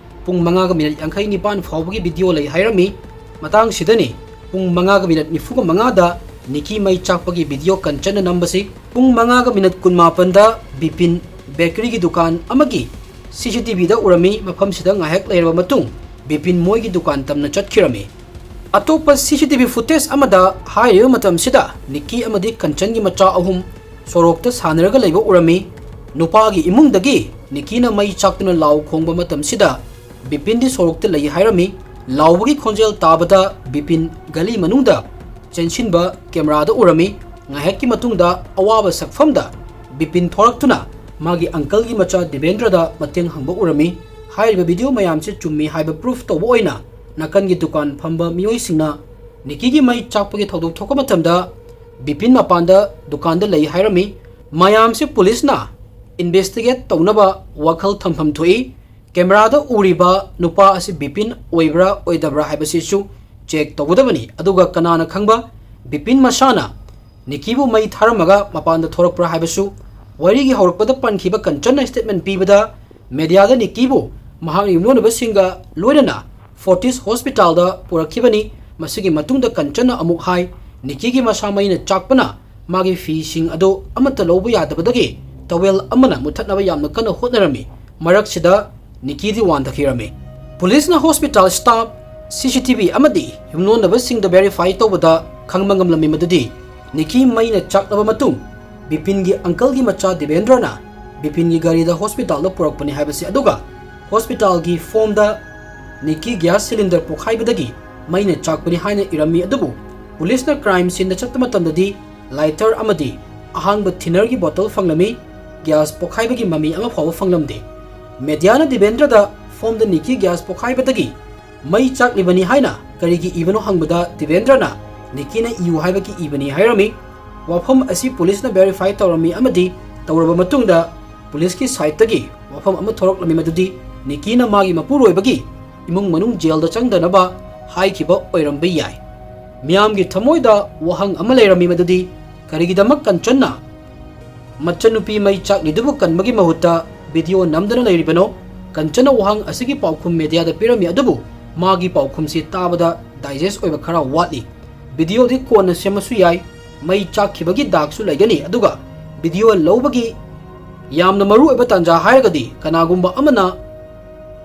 ꯄꯨꯡ ꯃꯉꯥꯒ ꯃꯤꯅꯤꯠ ꯌꯥꯡꯈꯩ ꯅꯤꯄꯥꯟ ꯐꯥꯎꯕꯒꯤ ꯚꯤꯗꯤꯑꯣ ꯂꯩ ꯍꯥꯏꯔꯝꯃꯤ꯫ ꯃꯇꯥꯡꯁꯤꯗꯅꯤ ꯄꯨꯡ ꯃꯉꯥꯒ ꯃꯤꯅꯤꯠ ꯅꯤꯐꯨꯒ ꯃꯉꯥꯗ ꯅꯤꯀꯤ ꯃꯩ ꯆꯥꯛꯄꯒꯤ ꯚꯤꯗꯤꯑꯣ ꯀꯟꯆꯟꯅ ꯅꯝꯕꯁꯤ꯫ ꯄꯨꯡ ꯃꯉꯥꯒ ꯃꯤꯅꯤꯠ ꯀꯨꯟꯃꯥꯄꯟꯗ ꯕꯤꯄꯤꯟ ꯕꯦꯀꯔꯤꯒꯤ ꯗꯨꯀꯥꯟ ꯑꯃꯒꯤ ꯁꯤ ꯁꯤ ꯇꯤ ꯚꯤꯗ ꯎꯔꯝꯃꯤ꯫ ꯃꯐꯝꯁꯤꯗ ꯉꯥꯏꯍꯥꯛ ꯂꯩꯔꯕ ꯃꯇꯨꯡ ꯕꯤꯄꯤꯟ ꯃꯣꯏꯒꯤ ꯗꯨꯀꯥꯟ ꯇꯝꯅ ꯆꯠꯈꯤꯔꯝꯃꯤ꯫ ꯑꯇꯣꯞꯄ ꯁꯤ ꯁꯤ ꯇꯤ ꯚꯤ ꯐꯨꯇꯦꯖ ꯑꯃꯗ ꯍꯥꯏꯔꯤꯕ ꯃꯇꯝꯁꯤꯗ ꯅꯤꯀꯤ ꯑꯃꯗꯤ ꯀꯟꯆꯟꯒꯤ ꯃꯆꯥ ꯑꯍꯨꯝ ꯁꯣꯔꯣꯛꯇ ꯁꯥꯟꯅꯔꯒ ꯂꯩꯕ ꯎꯔꯝꯃꯤ꯫ ꯅꯨꯄꯥꯒꯤ ꯏꯃꯨꯡꯗꯒꯤ ꯅꯤꯀꯤꯅ ꯃꯩ ꯆꯥꯛꯇꯨꯅ ꯂꯥꯎ ꯈꯣꯡꯕ ꯃꯇꯝꯁꯤꯗ ꯕꯤꯄꯤꯟꯗꯤ ꯁꯣꯔꯣꯛꯇ ꯂꯩ ꯍꯥꯏꯔꯝꯃꯤ꯫ ꯂꯥꯎꯕꯒꯤ ꯈꯣꯟꯖꯦꯜ ꯇꯥꯕꯗ ꯕꯤꯄꯤꯟ ꯒꯂꯤ ꯃꯅꯨꯡꯗ ꯆꯦꯟꯁꯤꯟꯕ ꯀꯦꯃꯦꯔꯥꯗ ꯎꯔꯝꯃꯤ꯫ ꯉꯥꯏꯍꯥꯛꯀꯤ ꯃꯇꯨꯡꯗ ꯑꯋꯥꯕ ꯁꯛꯐꯝꯗ ꯕꯤꯄꯤꯟ ꯊꯣꯔꯛꯇꯨꯅ ꯃꯥꯒꯤ ꯑꯪꯀꯜꯒꯤ ꯃꯆꯥ ꯗꯤꯕꯦꯟꯗ꯭ꯔꯗ ꯃꯇꯦꯡ ꯍꯪꯕ ꯎꯔꯝꯃꯤ꯫ ꯍꯥꯏꯔꯤꯕ ꯚꯤꯗꯤꯑꯣ ꯃꯌꯥꯝꯁꯦ ꯆꯨꯝꯃꯤ ꯍꯥꯏꯕ ꯄ꯭ꯔꯨꯐ ꯇꯧꯕ ꯑꯣꯏꯅ ꯅꯥꯀꯟꯒꯤ ꯗꯨꯀꯥꯟ ꯐꯝꯕ ꯃꯤꯑꯣꯏꯁꯤꯡꯅ ꯅꯤꯀꯤꯒꯤ ꯃꯩ ꯆꯥꯛꯄꯒꯤ ꯊꯧꯗꯣꯛ ꯊꯣꯛꯄ ꯃꯇꯝꯗ ꯕꯤꯄꯤꯟ ꯃꯄꯥꯟꯗ ꯗꯨꯀꯥꯟꯗ ꯂꯩ ꯍꯥꯏꯔꯝꯃꯤ꯫ ꯃꯌꯥꯝꯁꯦ ꯄꯨꯂꯤꯁꯅ ꯏꯟꯚꯦꯁꯇꯤꯒꯦꯠ ꯇꯧꯅꯕ ꯋꯥꯈꯜ ꯊꯝꯐꯝ ꯊꯣꯛꯏ꯫ ꯀꯦꯃꯦꯔꯥꯗ ꯎꯔꯤꯕ ꯅꯨꯄꯥ ꯑꯁꯤ ꯕꯤꯄꯤꯟ ꯑꯣꯏꯕ꯭ꯔꯥ ꯑꯣꯏꯗꯕ꯭ꯔꯥ ꯍꯥꯏꯕꯁꯤꯁꯨ ꯆꯦꯛ ꯇꯧꯒꯗꯕꯅꯤ꯫ ꯑꯗꯨꯒ ꯀꯅꯥꯅ ꯈꯪꯕ, ꯕꯤꯄꯤꯟ ꯃꯁꯥꯅ ꯅꯤꯀꯤꯕꯨ ꯃꯩ ꯊꯥꯔꯝꯃꯒ ꯃꯄꯥꯟꯗ ꯊꯣꯔꯛꯄ꯭ꯔꯥ ꯍꯥꯏꯕꯁꯨ ꯋꯥꯔꯤꯒꯤ ꯍꯧꯔꯛꯄꯗ ꯄꯟꯈꯤꯕ ꯀꯟꯆꯟꯅ statement ꯄꯤꯕꯗ, mediaꯗ ꯅꯤꯛꯀꯤꯕꯨ ꯃꯍꯥꯛꯅ ꯌꯨꯝꯂꯣꯟꯅꯕꯁꯤꯡꯒ ꯂꯣꯏꯅꯅ Fortis Hospitalꯗ ꯄꯨꯔꯛꯈꯤꯕꯅꯤ꯫ ꯃꯁꯤꯒꯤ ꯃꯇꯨꯡꯗ ꯀꯟꯆꯟꯅ ꯑꯃꯨꯛ ꯍꯥꯏ, ꯅꯤꯛꯀꯤꯒꯤ ꯃꯁꯥ ꯃꯩꯅ ꯆꯥꯛꯄꯅ ꯃꯥꯒꯤ ꯐꯤꯁꯤꯡ ꯑꯗꯨ ꯑꯃꯠꯇ ꯂꯧꯕ ꯌꯥꯗꯕꯗꯒꯤ towel ꯑꯃꯅ ꯃꯨꯊꯠꯅꯕ ꯌꯥꯝꯅ ꯀꯟꯅ ꯍꯣꯠꯅꯔꯝꯃꯤ꯫ ꯃꯔꯛꯁꯤꯗ ꯅꯤꯛꯀꯤꯗꯤ ꯋꯥꯟꯊꯈꯤꯔꯝꯃꯤ꯫ ꯄꯨꯂꯤꯁꯅ hospital staff, CCTV ꯑꯃꯗꯤ ꯌꯨꯝꯂꯣꯟꯅꯕꯁꯤꯡꯗ verify ꯇꯧꯕꯗ ꯈꯪꯕ ꯉꯝꯂꯝꯃꯤ ꯃꯗꯨꯗꯤ ꯅꯤꯛꯀꯤ ꯃꯩꯅ ꯆꯥꯛꯂꯕ ꯃꯇꯨꯡ ꯕꯤꯄꯤꯟꯒꯤ uncleꯒꯤ ꯃꯆꯥ ꯗꯤꯕꯦꯟꯗ꯭ꯔꯅ ꯕꯤꯄꯤꯟꯒꯤ ꯒꯥꯔꯤꯗ hospitalꯗ ꯄꯨꯔꯛꯄꯅꯤ ꯍꯥꯏꯕꯁꯤ, ꯑꯗꯨꯒ hospitalꯒꯤ formꯗ ꯅꯤꯛꯀꯤ gas cylinder ꯄꯣꯈꯥꯏꯕꯗꯒꯤ ꯃꯩꯅ ꯆꯥꯛꯄꯅꯤ ꯍꯥꯏꯅ ꯏꯔꯝꯃꯤ꯫ ꯑꯗꯨꯕꯨ ꯄꯨꯂꯤꯁꯅ crime sceneꯗ ꯆꯠꯄ ꯃꯇꯝꯗꯗꯤ lighter ꯑꯃꯗꯤ ꯑꯍꯥꯡꯕ thinnerꯒꯤ bottle ꯐꯪꯂꯝꯃꯤ꯫ Gas ꯄꯣꯈꯥꯏꯕꯒꯤ ꯃꯃꯤ ꯑꯃ ꯐꯥꯎꯕ ꯐꯪꯂꯝꯗꯦ꯫ Mediaꯅ ꯗꯤꯕꯦꯟꯗ꯭ꯔꯗ formꯗ ꯅꯤꯛꯀꯤ gas ꯄꯣꯈꯥꯏꯕꯗꯒꯤ ꯃꯩ ꯆꯥꯛꯂꯤꯕꯅꯤ ꯍꯥꯏꯅ ꯀꯔꯤꯒꯤ ꯏꯕꯅꯣ ꯍꯪꯕꯗ, ꯗꯤꯕꯦꯟꯗ꯭ꯔꯅ ꯅꯤꯛꯀꯤꯅ ꯏꯌꯨ ꯍꯥꯏꯕꯒꯤ ꯏꯕꯅꯤ ꯍꯥꯏꯔꯝꯃꯤ꯫ ꯋꯥꯐꯝ ꯑꯁꯤ ꯄꯨꯂꯤꯁꯅ verify ꯇꯧꯔꯝꯃꯤ ꯑꯃꯗꯤ ꯇꯧꯔꯕ ꯃꯇꯨꯡꯗ ꯄꯨꯂꯤꯁꯀꯤ sideꯇꯒꯤ ꯋꯥꯐꯝ ꯑꯃ ꯊꯣꯔꯛꯂꯝꯃꯤ, ꯃꯗꯨꯗꯤ ꯅꯤꯛꯀꯤꯅ ꯃꯥꯒꯤ ꯃꯄꯨꯔꯣꯏꯕꯒꯤ ꯏꯃꯨꯡ ꯃꯅꯨꯡ jailꯗ ꯆꯪꯗꯅꯕ ꯍꯥꯏꯈꯤꯕ ꯑꯣꯏꯔꯝꯕ ꯌꯥꯏ꯫ ꯃꯤꯌꯥꯝꯒꯤ ꯊꯃꯣꯏꯗ ꯋꯥꯍꯪ ꯑꯃ ꯂꯩꯔꯝꯃꯤ, ꯃꯗꯨꯗꯤ ꯀꯔꯤꯒꯤꯗꯃꯛ ꯀꯟꯆꯟꯅ ꯃꯆꯟꯅꯨꯄꯤ ꯃꯩ ꯆꯥꯛꯂꯤꯗꯨꯕꯨ ꯀꯟꯕꯒꯤ ꯃꯍꯨꯠꯇ video ꯅꯝꯗꯨꯅ ꯂꯩꯔꯤꯕꯅꯣ? ꯀꯟꯆꯟꯅ ꯋꯥꯍꯪ ꯑꯁꯤꯒꯤ ꯄꯥꯎꯈꯨꯝ mediaꯗ ꯄꯤꯔꯝꯃꯤ, ꯑꯗꯨꯕꯨ ꯃꯥꯒꯤ ꯄꯥꯎꯈꯨꯝꯁꯤ ꯇꯥꯕꯗ digest ꯑꯣꯏꯕ ꯈꯔ ꯋꯥꯠꯂꯤ꯫ Videoꯗꯤ ꯀꯣꯟꯅ ꯁꯦꯝꯃꯁꯨ ꯌꯥꯏ, ꯃꯩ ꯆꯥꯛꯈꯤꯕꯒꯤ ꯗꯥꯛꯁꯨ ꯂꯩꯒꯅꯤ, ꯑꯗꯨꯒ video ꯂꯧꯕꯒꯤ ꯌꯥꯝꯅ ꯃꯔꯨ ꯑꯣꯏꯕ ꯇꯥꯟꯖꯥ ꯍꯥꯏꯔꯒꯗꯤ ꯀꯅꯥꯒꯨꯝꯕ ꯑꯃꯅ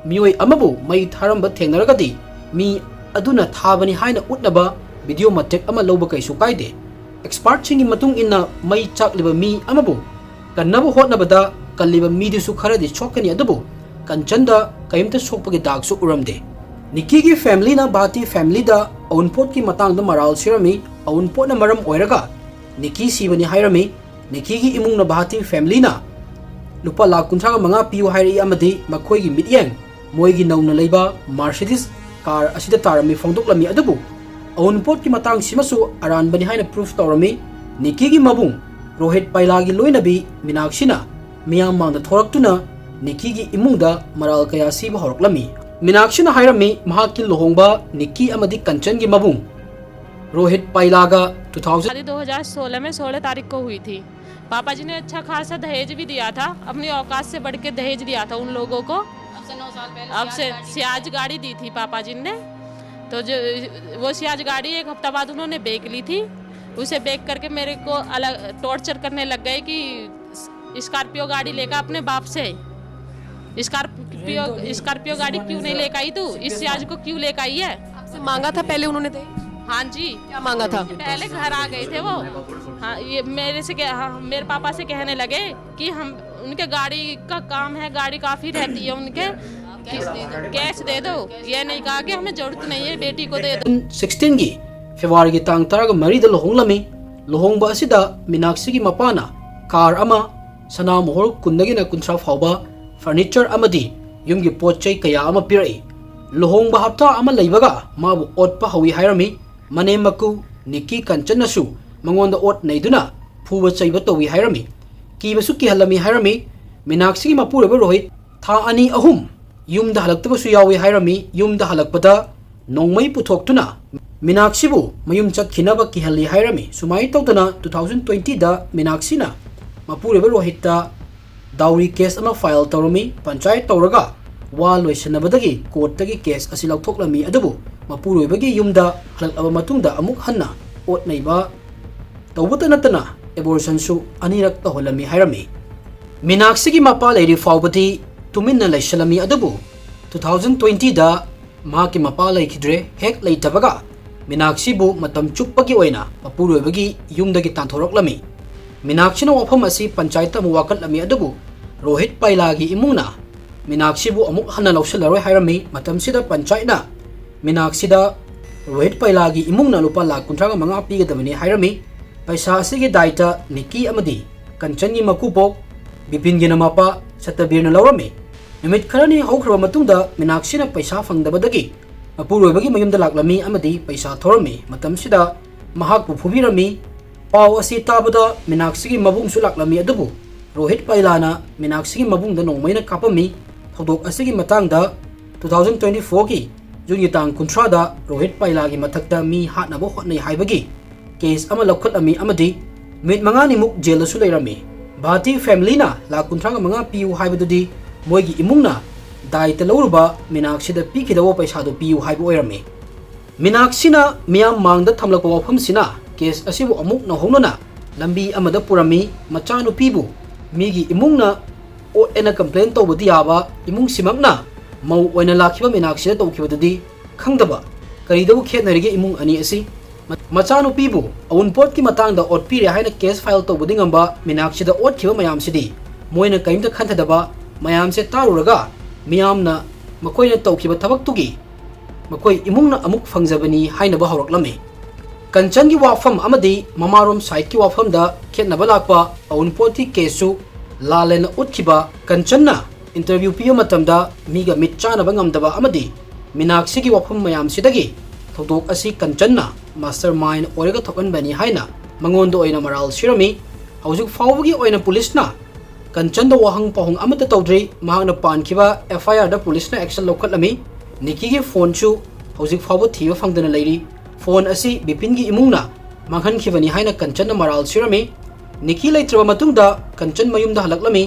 ꯃꯤꯑꯣꯏ ꯑꯃꯕꯨ ꯃꯩ ꯊꯥꯔꯝꯕ ꯊꯦꯡꯅꯔꯒꯗꯤ ꯃꯤ ꯑꯗꯨꯅ ꯊꯥꯕꯅꯤ ꯍꯥꯏꯅ ꯎꯠꯅꯕ video ꯃꯇꯦꯛ ꯑꯃ ꯂꯧꯕ ꯀꯩꯁꯨ ꯀꯥꯏꯗꯦ꯫ Expertꯁꯤꯡꯒꯤ ꯃꯇꯨꯡ ꯏꯟꯅ ꯃꯩ ꯆꯥꯛꯂꯤꯕ ꯃꯤ ꯑꯃꯕꯨ ꯀꯟꯅꯕ ꯍꯣꯠꯅꯕꯗ ꯀꯜꯂꯤꯕ ꯃꯤꯗꯨꯁꯨ ꯈꯔꯗꯤ ꯁꯣꯛꯀꯅꯤ, ꯑꯗꯨꯕꯨ ꯀꯟꯆꯟꯗ ꯀꯔꯤꯝꯇ ꯁꯣꯛꯄꯒꯤ ꯗꯥꯛꯁꯨ ꯎꯔꯝꯗꯦ꯫ ꯅꯤꯛꯀꯤꯒꯤ familyꯅ ꯚꯥꯇꯤ familyꯗ ꯑꯎꯟꯄꯣꯠꯀꯤ ꯃꯇꯥꯡꯗ ꯃꯔꯥꯜ ꯁꯤꯔꯝꯃꯤ꯫ ꯑꯎꯟꯄꯣꯠꯅ ꯃꯔꯝ ꯑꯣꯏꯔꯒ ꯅꯤꯛꯀꯤ ꯁꯤꯕꯅꯤ ꯍꯥꯏꯔꯝꯃꯤ꯫ ꯅꯤꯛꯀꯤꯒꯤ ꯏꯃꯨꯡꯅ ꯚꯥꯇꯤ familyꯅ ꯂꯨꯄꯥ ꯂꯥꯈ ꯀꯨꯟꯊ꯭ꯔꯥꯒ ꯃꯉꯥ ꯄꯤꯌꯨ ꯍꯥꯏꯔꯛꯏ ꯑꯃꯗꯤ ꯃꯈꯣꯏꯒꯤ ꯃꯤꯠꯌꯦꯡ ꯃꯣꯏꯒꯤ ꯅꯧꯅ ꯂꯩꯕ Mercedes car ꯑꯁꯤꯗ ꯇꯥꯔꯝꯃꯤ ꯐꯣꯡꯗꯣꯛꯂꯝꯃꯤ꯫ ꯑꯗꯨꯕꯨ ꯑꯎꯟꯄꯣꯠꯀꯤ ꯃꯇꯥꯡꯁꯤꯃꯁꯨ ꯑꯔꯥꯟꯕꯅꯤ ꯍꯥꯏꯅ proof ꯇꯧꯔꯝꯃꯤ꯫ ꯅꯤꯛꯀꯤꯒꯤ ꯃꯕꯨꯡ ꯔꯣꯍꯤꯠ ꯄꯥꯏꯂꯥꯒꯤ ꯂꯣꯏꯅꯕꯤ ꯃꯤꯅꯥꯛꯁꯤꯅ ꯃꯤꯌꯥꯝ ꯃꯥꯡꯗ ꯊꯣꯔꯛꯇꯨꯅ ꯅꯤꯛꯀꯤꯒꯤ ꯏꯃꯨꯡꯗ ꯃꯔꯥꯜ ꯀꯌꯥ ꯁꯤꯕ ꯍꯧꯔꯛꯂꯝꯃꯤ꯫ ꯃꯤꯅꯥꯛꯁꯤꯅ ꯍꯥꯏꯔꯝꯃꯤ, ꯃꯍꯥꯛꯀꯤ ꯂꯨꯍꯣꯡꯕ ꯅꯤꯛꯀꯤ ꯑꯃꯗꯤ ꯀꯟꯆꯟꯒꯤ ꯃꯕꯨꯡ ꯔꯣꯍꯤꯠ ꯄꯥꯏꯂꯥꯒ two thousand शादी दो हज़ार सोलह में सोलह तारीख को हुई थी। पापा जी ने अच्छा खासा दहेज भी दिया था, अपनी औकात से बढ़ के दहेज दिया था उन लोगों को। अब से नौ साल पहले अब से सियाज गाड़ी दी थी पापा जी ने। तो जो वो सियाज गाड़ी एक हफ्ता बाद उन्होंने बेच ली थी। उसे बेच करके मेरे को अलग टॉर्चर करने लग गए कि स्कॉर्पियो गाड़ी लेकर अपने बाप से स्कॉर्पियो स्कॉर्पियो गाड़ी क्यों नहीं लेकर आई तू? इस सियाज को क्यों लेकर आई है? आपसे मांगा था पहले उन्होंने दहेज? हाँ जी। क्या मांगा था? पहले घर आ गए थे वो। हाँ, ये मेरे से क्या, हाँ, मेरे पापा से कहने लगे कि हम उनके गाड़ी का काम है, गाड़ी काफी रहती है उनके, कैश दे दो। ये नहीं कहा कि हमें जरूरत नहीं है, बेटी को दे दो। ꯁꯤꯛꯁꯇꯤꯟꯒꯤ ꯐꯦꯕ꯭ꯔꯨꯋꯥꯔꯤꯒꯤ ꯇꯥꯡ ꯇꯔꯥꯒ ꯃꯔꯤꯗ ꯂꯨꯍꯣꯡꯂꯝꯃꯤ꯫ ꯂꯨꯍꯣꯡꯕ ꯑꯁꯤꯗ ꯃꯤꯅꯥꯛꯁꯤꯒꯤ ꯃꯄꯥꯅ ꯀꯥꯔ ꯑꯃ, ꯁꯅꯥ ꯃꯣꯍꯣꯔ ꯀꯨꯟꯗꯒꯤꯅ ꯀꯨꯟꯊ꯭ꯔꯥ ꯐꯥꯎꯕ ꯐꯔꯅꯤꯆꯔ ꯑꯃꯗꯤ ꯌꯨꯝꯒꯤ ꯄꯣꯠ ꯆꯩ ꯀꯌꯥ ꯑꯃ ꯄꯤꯔꯛꯏ꯫ ꯂꯨꯍꯣꯡꯕ ꯍꯞꯇꯥ ꯑꯃ ꯂꯩꯕꯒ ꯃꯥꯕꯨ ꯑꯣꯠꯄ ꯍꯧꯏ ꯍꯥꯏꯔꯝꯃꯤ꯫ ꯃꯅꯦꯝ ꯃꯀꯨ ꯅꯤꯛꯀꯤ ꯀꯟꯆꯟꯅꯁꯨ ꯃꯉꯣꯟꯗ ꯑꯣꯠ ꯅꯩꯗꯨꯅ ꯐꯨꯕ ꯆꯩꯕ ꯇꯧꯏ ꯍꯥꯏꯔꯝꯃꯤ꯫ ꯀꯤꯕꯁꯨ ꯀꯤꯍꯜꯂꯝꯃꯤ ꯍꯥꯏꯔꯝꯃꯤ꯫ ꯃꯤꯅꯥꯛꯁꯤꯒꯤ ꯃꯄꯨꯔꯣꯏꯕ ꯔꯣꯍꯤꯠ ꯊꯥ ꯑꯅꯤ ꯑꯍꯨꯝ ꯌꯨꯝꯗ ꯍꯜꯂꯛꯇꯕꯁꯨ ꯌꯥꯎꯏ ꯍꯥꯏꯔꯝꯃꯤ꯫ ꯌꯨꯝꯗ ꯍꯜꯂꯛꯄꯗ ꯅꯣꯡꯃꯩ ꯄꯨꯊꯣꯛꯇꯨꯅ ꯃꯤꯅꯥꯛꯁꯤꯕꯨ ꯃꯌꯨꯝ ꯆꯠꯈꯤꯅꯕ ꯀꯤꯍꯜꯂꯤ ꯍꯥꯏꯔꯝꯃꯤ꯫ ꯁꯨꯃꯥꯏꯅ ꯇꯧꯗꯅ ꯇꯨ ꯊꯥꯎꯖꯟ ꯇ꯭ꯋꯦꯟꯇꯤꯗ ꯃꯤꯅꯥꯛꯁꯤꯅ ꯃꯄꯨꯔꯣꯏꯕ ꯔꯣꯍꯤꯠꯇ ꯗꯥꯎꯔꯤ ꯀꯦꯁ ꯑꯃ ꯐꯥꯏꯜ ꯇꯧꯔꯝꯃꯤ꯫ ꯄꯟꯆꯥꯌꯠ ꯇꯧꯔꯒ ꯋꯥ ꯂꯣꯏꯁꯤꯟꯅꯕꯗꯒꯤ ꯀꯣꯔꯠꯇꯒꯤ ꯀꯦꯁ ꯑꯁꯤ ꯂꯧꯊꯣꯛꯂꯝꯃꯤ꯫ ꯑꯗꯨꯕꯨ ꯃꯄꯨꯔꯣꯏꯕꯒꯤ ꯌꯨꯝꯗ ꯍꯜꯂꯛꯂꯕ ꯃꯇꯨꯡꯗ ꯑꯃꯨꯛ ꯍꯟꯅ ꯑꯣꯠ ꯅꯩꯕ ꯇꯧꯕꯇ ꯅꯠꯇꯅ ꯑꯦꯕꯣꯔꯁꯟꯁꯨ ꯑꯅꯤꯔꯛ ꯇꯧꯍꯜꯂꯝꯃꯤ ꯍꯥꯏꯔꯝꯃꯤ꯫ ꯃꯤꯅꯥꯛꯁꯤꯒꯤ ꯃꯄꯥ ꯂꯩꯔꯤ ꯐꯥꯎꯕꯗꯤ ꯇꯨꯃꯤꯟꯅ ꯂꯩꯁꯤꯜꯂꯝꯃꯤ꯫ ꯑꯗꯨꯕꯨ ꯇꯨ ꯊꯥꯎꯖꯟ ꯇ꯭ꯋꯦꯟꯇꯤꯗ ꯃꯍꯥꯛꯀꯤ ꯃꯄꯥ ꯂꯩꯈꯤꯗ꯭ꯔꯦ꯫ ꯍꯦꯛ ꯂꯩꯇꯕꯒ ꯃꯤꯅꯥꯛꯁꯤꯕꯨ ꯃꯇꯝ ꯆꯨꯞꯄꯒꯤ ꯑꯣꯏꯅ ꯃꯄꯨꯔꯣꯏꯕꯒꯤ ꯌꯨꯝꯗꯒꯤ ꯇꯥꯟꯊꯣꯔꯛꯂꯝꯃꯤ꯫ ꯃꯤꯅꯥꯛꯁꯤꯅ ꯋꯥꯐꯝ ꯑꯁꯤ ꯄꯟꯆꯥꯌꯠꯇ ꯑꯃꯨꯛ ꯋꯥꯀꯠꯂꯝꯃꯤ꯫ ꯑꯗꯨꯕꯨ ꯔꯣꯍꯤꯠ ꯄꯥꯏꯂꯥꯒꯤ ꯏꯃꯨꯡꯅ ꯃꯤꯅꯥꯛꯁꯤꯕꯨ ꯑꯃꯨꯛ ꯍꯟꯅ ꯂꯧꯁꯤꯜꯂꯔꯣꯏ ꯍꯥꯏꯔꯝꯃꯤ꯫ ꯃꯇꯝꯁꯤꯗ ꯄꯟꯆꯥꯌꯠꯅ ꯃꯤꯅꯥꯛꯁꯤꯗ ꯔꯣꯍꯤꯠ ꯄꯥꯏꯂꯥꯒꯤ ꯏꯃꯨꯡꯅ ꯂꯨꯄꯥ ꯂꯥꯈ ꯀꯨꯟꯊ꯭ꯔꯥꯒ ꯃꯉꯥ ꯄꯤꯒꯗꯕꯅꯤ ꯍꯥꯏꯔꯝꯃꯤ꯫ ꯄꯩꯁꯥ ꯑꯁꯤꯒꯤ ꯗꯥꯏꯇ ꯅꯤꯛꯀꯤ ꯑꯃꯗꯤ ꯀꯟꯆꯟꯒꯤ ꯃꯀꯨꯕꯣꯛ ꯕꯤꯄꯤꯟꯒꯤꯅ ꯃꯄꯥ ꯁꯇꯕꯤꯔꯅ ꯂꯧꯔꯝꯃꯤ꯫ ꯅꯨꯃꯤꯠ ꯈꯔꯅꯤ ꯍꯧꯈ꯭ꯔꯕ ꯃꯇꯨꯡꯗ ꯃꯤꯅꯥꯛꯁꯤꯅ ꯄꯩꯁꯥ ꯐꯪꯗꯕꯗꯒꯤ ꯃꯄꯨꯔꯣꯏꯕꯒꯤ ꯃꯌꯨꯝꯗ ꯂꯥꯛꯂꯝꯃꯤ ꯑꯃꯗꯤ ꯄꯩꯁꯥ ꯊꯧꯔꯝꯃꯤ꯫ ꯃꯇꯝꯁꯤꯗ ꯃꯍꯥꯛꯄꯨ ꯐꯨꯕꯤꯔꯝꯃꯤ꯫ ꯄꯥꯎ ꯑꯁꯤ ꯇꯥꯕꯗ ꯃꯤꯅꯥꯛꯁꯤꯒꯤ ꯃꯕꯨꯡꯁꯨ ꯂꯥꯛꯂꯝꯃꯤ꯫ ꯑꯗꯨꯕꯨ ꯔꯣꯍꯤꯠ ꯄꯥꯏꯂꯥꯅ ꯃꯤꯅꯥꯛꯁꯤꯒꯤ ꯃꯕꯨꯡꯗ ꯅꯣꯡꯃꯩꯅ ꯀꯥꯞꯄꯝꯃꯤ꯫ ꯊꯧꯗꯣꯛ ꯑꯁꯤꯒꯤ ꯃꯇꯥꯡꯗ ꯇꯨ ꯊꯥꯎꯖꯟ ꯇ꯭ꯋꯦꯟꯇꯤ ꯐꯣꯔꯒꯤ ꯖꯨꯟꯒꯤ ꯇꯥꯡ ꯀꯨꯟꯊ꯭ꯔꯥꯗ ꯔꯣꯍꯤꯠ ꯄꯥꯏꯂꯥꯒꯤ ꯃꯊꯛꯇ ꯃꯤ ꯍꯥꯠꯅꯕ ꯍꯣꯠꯅꯩ ꯍꯥꯏꯕꯒꯤ ꯀꯦꯁ ꯑꯃ ꯂꯧꯈꯠꯂꯝꯃꯤ ꯑꯃꯗꯤ ꯅꯨꯃꯤꯠ ꯃꯉꯥꯅꯤꯃꯨꯛ ꯖꯦꯜꯗꯁꯨ ꯂꯩꯔꯝꯃꯤ꯫ ꯚꯥꯔꯇꯤ ꯐꯦꯃꯤꯂꯤꯅ ꯂꯥꯈ ꯀꯨꯟꯊ꯭ꯔꯥꯒ ꯃꯉꯥ ꯄꯤꯌꯨ ꯍꯥꯏꯕꯗꯨꯗꯤ ꯃꯣꯏꯒꯤ ꯏꯃꯨꯡꯅ ꯗꯥꯏꯇ ꯂꯧꯔꯨꯕ ꯃꯤꯅꯥꯛꯁꯤꯗ ꯄꯤꯈꯤꯗꯧꯕ ꯄꯩꯁꯥꯗꯨ ꯄꯤꯌꯨ ꯍꯥꯏꯕ ꯑꯣꯏꯔꯝꯃꯤ꯫ ꯃꯤꯅꯥꯛꯁꯤꯅ ꯃꯤꯌꯥꯝ ꯃꯥꯡꯗ ꯊꯝꯂꯛꯄ ꯋꯥꯐꯝꯁꯤꯅ ꯀꯦꯁ ꯑꯁꯤꯕꯨ ꯑꯃꯨꯛ ꯅꯧꯍꯧꯅꯅ ꯂꯝꯕꯤ ꯑꯃꯗ ꯄꯨꯔꯝꯃꯤ꯫ ꯃꯆꯥꯅꯨꯄꯤꯕꯨ ꯃꯤꯒꯤ ꯏꯃꯨꯡꯅ ꯑꯣꯠ ꯑꯦꯅ ꯀꯝꯄ꯭ꯂꯦꯟ ꯇꯧꯕꯗꯤ ꯌꯥꯕ ꯏꯃꯨꯡꯁꯤꯃꯛꯅ ꯃꯧ ꯑꯣꯏꯅ ꯂꯥꯛꯈꯤꯕ ꯃꯤꯅꯥꯛꯁꯤꯗ ꯇꯧꯈꯤꯕꯗꯨꯗꯤ ꯈꯪꯗꯕ꯫ ꯀꯔꯤꯗꯕꯨ ꯈꯦꯠꯅꯔꯤꯒꯦ ꯏꯃꯨꯡ ꯑꯅꯤ ꯑꯁꯤ? ꯃ-, ꯃꯆꯥꯅꯨꯄꯤꯕꯨ ꯑꯎꯟꯄꯣꯠꯀꯤ ꯃꯇꯥꯡꯗ ꯑꯣꯠꯄꯤꯔꯦ ꯍꯥꯏꯅ ꯀꯦꯁ ꯐꯥꯏꯜ ꯇꯧꯕꯗꯤ ꯉꯝꯕ ꯃꯤꯅꯥꯛꯁꯤꯗ ꯑꯣꯠꯈꯤꯕ ꯃꯌꯥꯝꯁꯤꯗꯤ ꯃꯣꯏꯅ ꯀꯔꯤꯝꯇ ꯈꯟꯊꯗꯕ ꯃꯌꯥꯝꯁꯦ ꯇꯥꯔꯨꯔꯒ ꯃꯤꯌꯥꯝꯅ ꯃꯈꯣꯏꯅ ꯇꯧꯈꯤꯕ ꯊꯕꯛꯇꯨꯒꯤ ꯃꯈꯣꯏ ꯏꯃꯨꯡꯅ ꯑꯃꯨꯛ ꯐꯪꯖꯕꯅꯤ ꯍꯥꯏꯅꯕ ꯍꯧꯔꯛꯂꯝꯃꯤ꯫ ꯀꯟꯆꯟꯒꯤ ꯋꯥꯐꯝ ꯑꯃꯗꯤ ꯃꯃꯥꯔꯣꯝ ꯁꯥꯏꯠꯀꯤ ꯋꯥꯐꯝꯗ ꯈꯦꯠꯅꯕ ꯂꯥꯛꯄ ꯑꯎꯟꯄꯣꯠꯀꯤ ꯀꯦꯁꯁꯨ ꯂꯥꯂꯦꯟꯅ ꯎꯠꯈꯤꯕ ꯀꯟꯆꯟꯅ ꯏꯟꯇꯔꯚ꯭ꯌꯨ ꯄꯤꯕ ꯃꯇꯝꯗ ꯃꯤꯒ ꯃꯤꯠ ꯆꯥꯅꯕ ꯉꯝꯗꯕ ꯑꯃꯗꯤ ꯃꯤꯅꯥꯛꯁꯤꯒꯤ ꯋꯥꯐꯝ ꯃꯌꯥꯝꯁꯤꯗꯒꯤ ꯊꯧꯗꯣꯛ ꯑꯁꯤ ꯀꯟꯆꯟꯅ ꯃꯥꯁꯇꯔ ꯃꯥꯏꯟ ꯑꯣꯏꯔꯒ ꯊꯣꯛꯍꯟꯕꯅꯤ ꯍꯥꯏꯅ ꯃꯉꯣꯟꯗ ꯑꯣꯏꯅ ꯃꯔꯥꯜ ꯁꯤꯔꯝꯃꯤ꯫ ꯍꯧꯖꯤꯛ ꯐꯥꯎꯕꯒꯤ ꯑꯣꯏꯅ ꯄꯨꯂꯤꯁꯅ ꯀꯟꯆꯟꯗ ꯋꯥꯍꯪ ꯄꯥꯎꯍꯪ ꯑꯃꯠꯇ ꯇꯧꯗ꯭ꯔꯤ꯫ ꯃꯍꯥꯛꯅ ꯄꯥꯟꯈꯤꯕ ꯑꯦꯐ ꯑꯥꯏ ꯑꯥꯔꯗ ꯄꯨꯂꯤꯁꯅ ꯑꯦꯛꯁꯟ ꯂꯧꯈꯠꯂꯝꯃꯤ꯫ ꯅꯤꯀꯤꯒꯤ ꯐꯣꯟꯁꯨ ꯍꯧꯖꯤꯛ ꯐꯥꯎꯕ ꯊꯤꯕ ꯐꯪꯗꯅ ꯂꯩꯔꯤ꯫ ꯐꯣꯟ ꯑꯁꯤ ꯕꯤꯄꯤꯟꯒꯤ ꯏꯃꯨꯡꯅ ꯃꯥꯡꯍꯟꯈꯤꯕꯅꯤ ꯍꯥꯏꯅ ꯀꯟꯆꯟꯅ ꯃꯔꯥꯜ ꯁꯤꯔꯝꯃꯤ꯫ ꯅꯤꯀꯤ ꯂꯩꯇ꯭ꯔꯕ ꯃꯇꯨꯡꯗ ꯀꯟꯆꯟ ꯃꯌꯨꯝꯗ ꯍꯜꯂꯛꯂꯝꯃꯤ꯫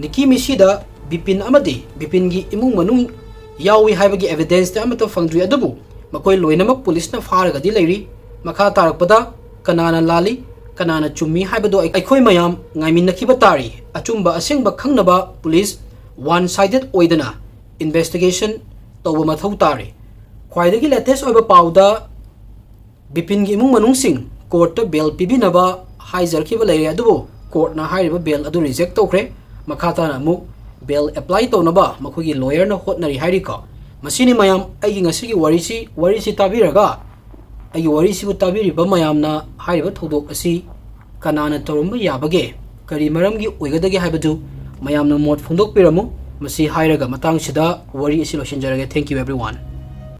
ꯅꯤꯀꯤ ꯃꯤꯁꯤꯗ ꯕꯤꯄꯤꯟ ꯑꯃꯗꯤ ꯕꯤꯄꯤꯟꯒꯤ ꯏꯃꯨꯡ ꯃꯅꯨꯡ ꯌꯥꯎꯏ ꯍꯥꯏꯕꯒꯤ ꯑꯦꯚꯤꯗꯦꯟꯁꯇꯤ ꯑꯃꯠꯇ ꯐꯪꯗ꯭ꯔꯤ, ꯑꯗꯨꯕꯨ ꯃꯈꯣꯏ ꯂꯣꯏꯅꯃꯛ ꯄꯨꯂꯤꯁꯅ ꯐꯥꯔꯒꯗꯤ ꯂꯩꯔꯤ꯫ ꯃꯈꯥ ꯇꯥꯔꯛꯄꯗ ꯀꯅꯥꯅ ꯂꯥꯜꯂꯤ, ꯀꯅꯥꯅ ꯆꯨꯝꯃꯤ ꯍꯥꯏꯕꯗꯨ ꯑꯩꯈꯣꯏ ꯃꯌꯥꯝ ꯉꯥꯏꯃꯤꯟꯅꯈꯤꯕ ꯇꯥꯔꯤ꯫ ꯑꯆꯨꯝꯕ ꯑꯁꯦꯡꯕ ꯈꯪꯅꯕ ꯄꯨꯂꯤꯁ ꯋꯥꯟ ꯁꯥꯏꯗꯦꯠ ꯑꯣꯏꯗꯅ ꯏꯟꯚꯦꯁꯇꯤꯒꯦꯁꯟ ꯇꯧꯕ ꯃꯊꯧ ꯇꯥꯔꯤ꯫ ꯈ꯭ꯋꯥꯏꯗꯒꯤ ꯂꯦꯇꯦꯁ ꯑꯣꯏꯕ ꯄꯥꯎꯗ ꯕꯤꯄꯤꯟꯒꯤ ꯏꯃꯨꯡ ꯃꯅꯨꯡꯁꯤꯡ ꯀꯣꯔꯠꯇ ꯕꯦꯜ ꯄꯤꯕꯤꯅꯕ ꯍꯥꯏꯖꯔꯛꯈꯤꯕ ꯂꯩꯔꯦ, ꯑꯗꯨꯕꯨ ꯀꯣꯔꯠꯅ ꯍꯥꯏꯔꯤꯕ ꯕꯦꯜ ꯑꯗꯨ ꯔꯤꯖꯦꯛ ꯇꯧꯈ꯭ꯔꯦ꯫ ꯃꯈꯥ ꯇꯥꯅ ꯑꯃꯨꯛ ꯕꯦꯜ ꯑꯦꯄ꯭ꯂꯥꯏ ꯇꯧꯅꯕ ꯃꯈꯣꯏꯒꯤ ꯂꯣꯌꯔꯅ ꯍꯣꯠꯅꯔꯤ ꯍꯥꯏꯔꯤꯀꯣ꯫ ꯃꯁꯤꯅꯤ ꯃꯌꯥꯝ ꯑꯩꯒꯤ ꯉꯁꯤꯒꯤ ꯋꯥꯔꯤꯁꯤ꯫ ꯋꯥꯔꯤꯁꯤ ꯇꯥꯕꯤꯔꯒ ꯑꯩꯒꯤ ꯋꯥꯔꯤꯁꯤꯕꯨ ꯇꯥꯕꯤꯔꯤꯕ ꯃꯌꯥꯝꯅ ꯍꯥꯏꯔꯤꯕ ꯊꯧꯗꯣꯛ ꯑꯁꯤ ꯀꯅꯥꯅ ꯇꯧꯔꯝꯕ ꯌꯥꯕꯒꯦ, ꯀꯔꯤ ꯃꯔꯝꯒꯤ ꯑꯣꯏꯒꯗꯒꯦ ꯍꯥꯏꯕꯗꯨ ꯃꯌꯥꯝꯅ ꯃꯣꯠ ꯐꯣꯡꯗꯣꯛꯄꯤꯔꯝꯃꯨ꯫ ꯃꯁꯤ ꯍꯥꯏꯔꯒ ꯃꯇꯥꯡꯁꯤꯗ ꯋꯥꯔꯤ ꯑꯁꯤ ꯂꯣꯏꯁꯤꯟꯖꯔꯒꯦ꯫ Thank you everyone.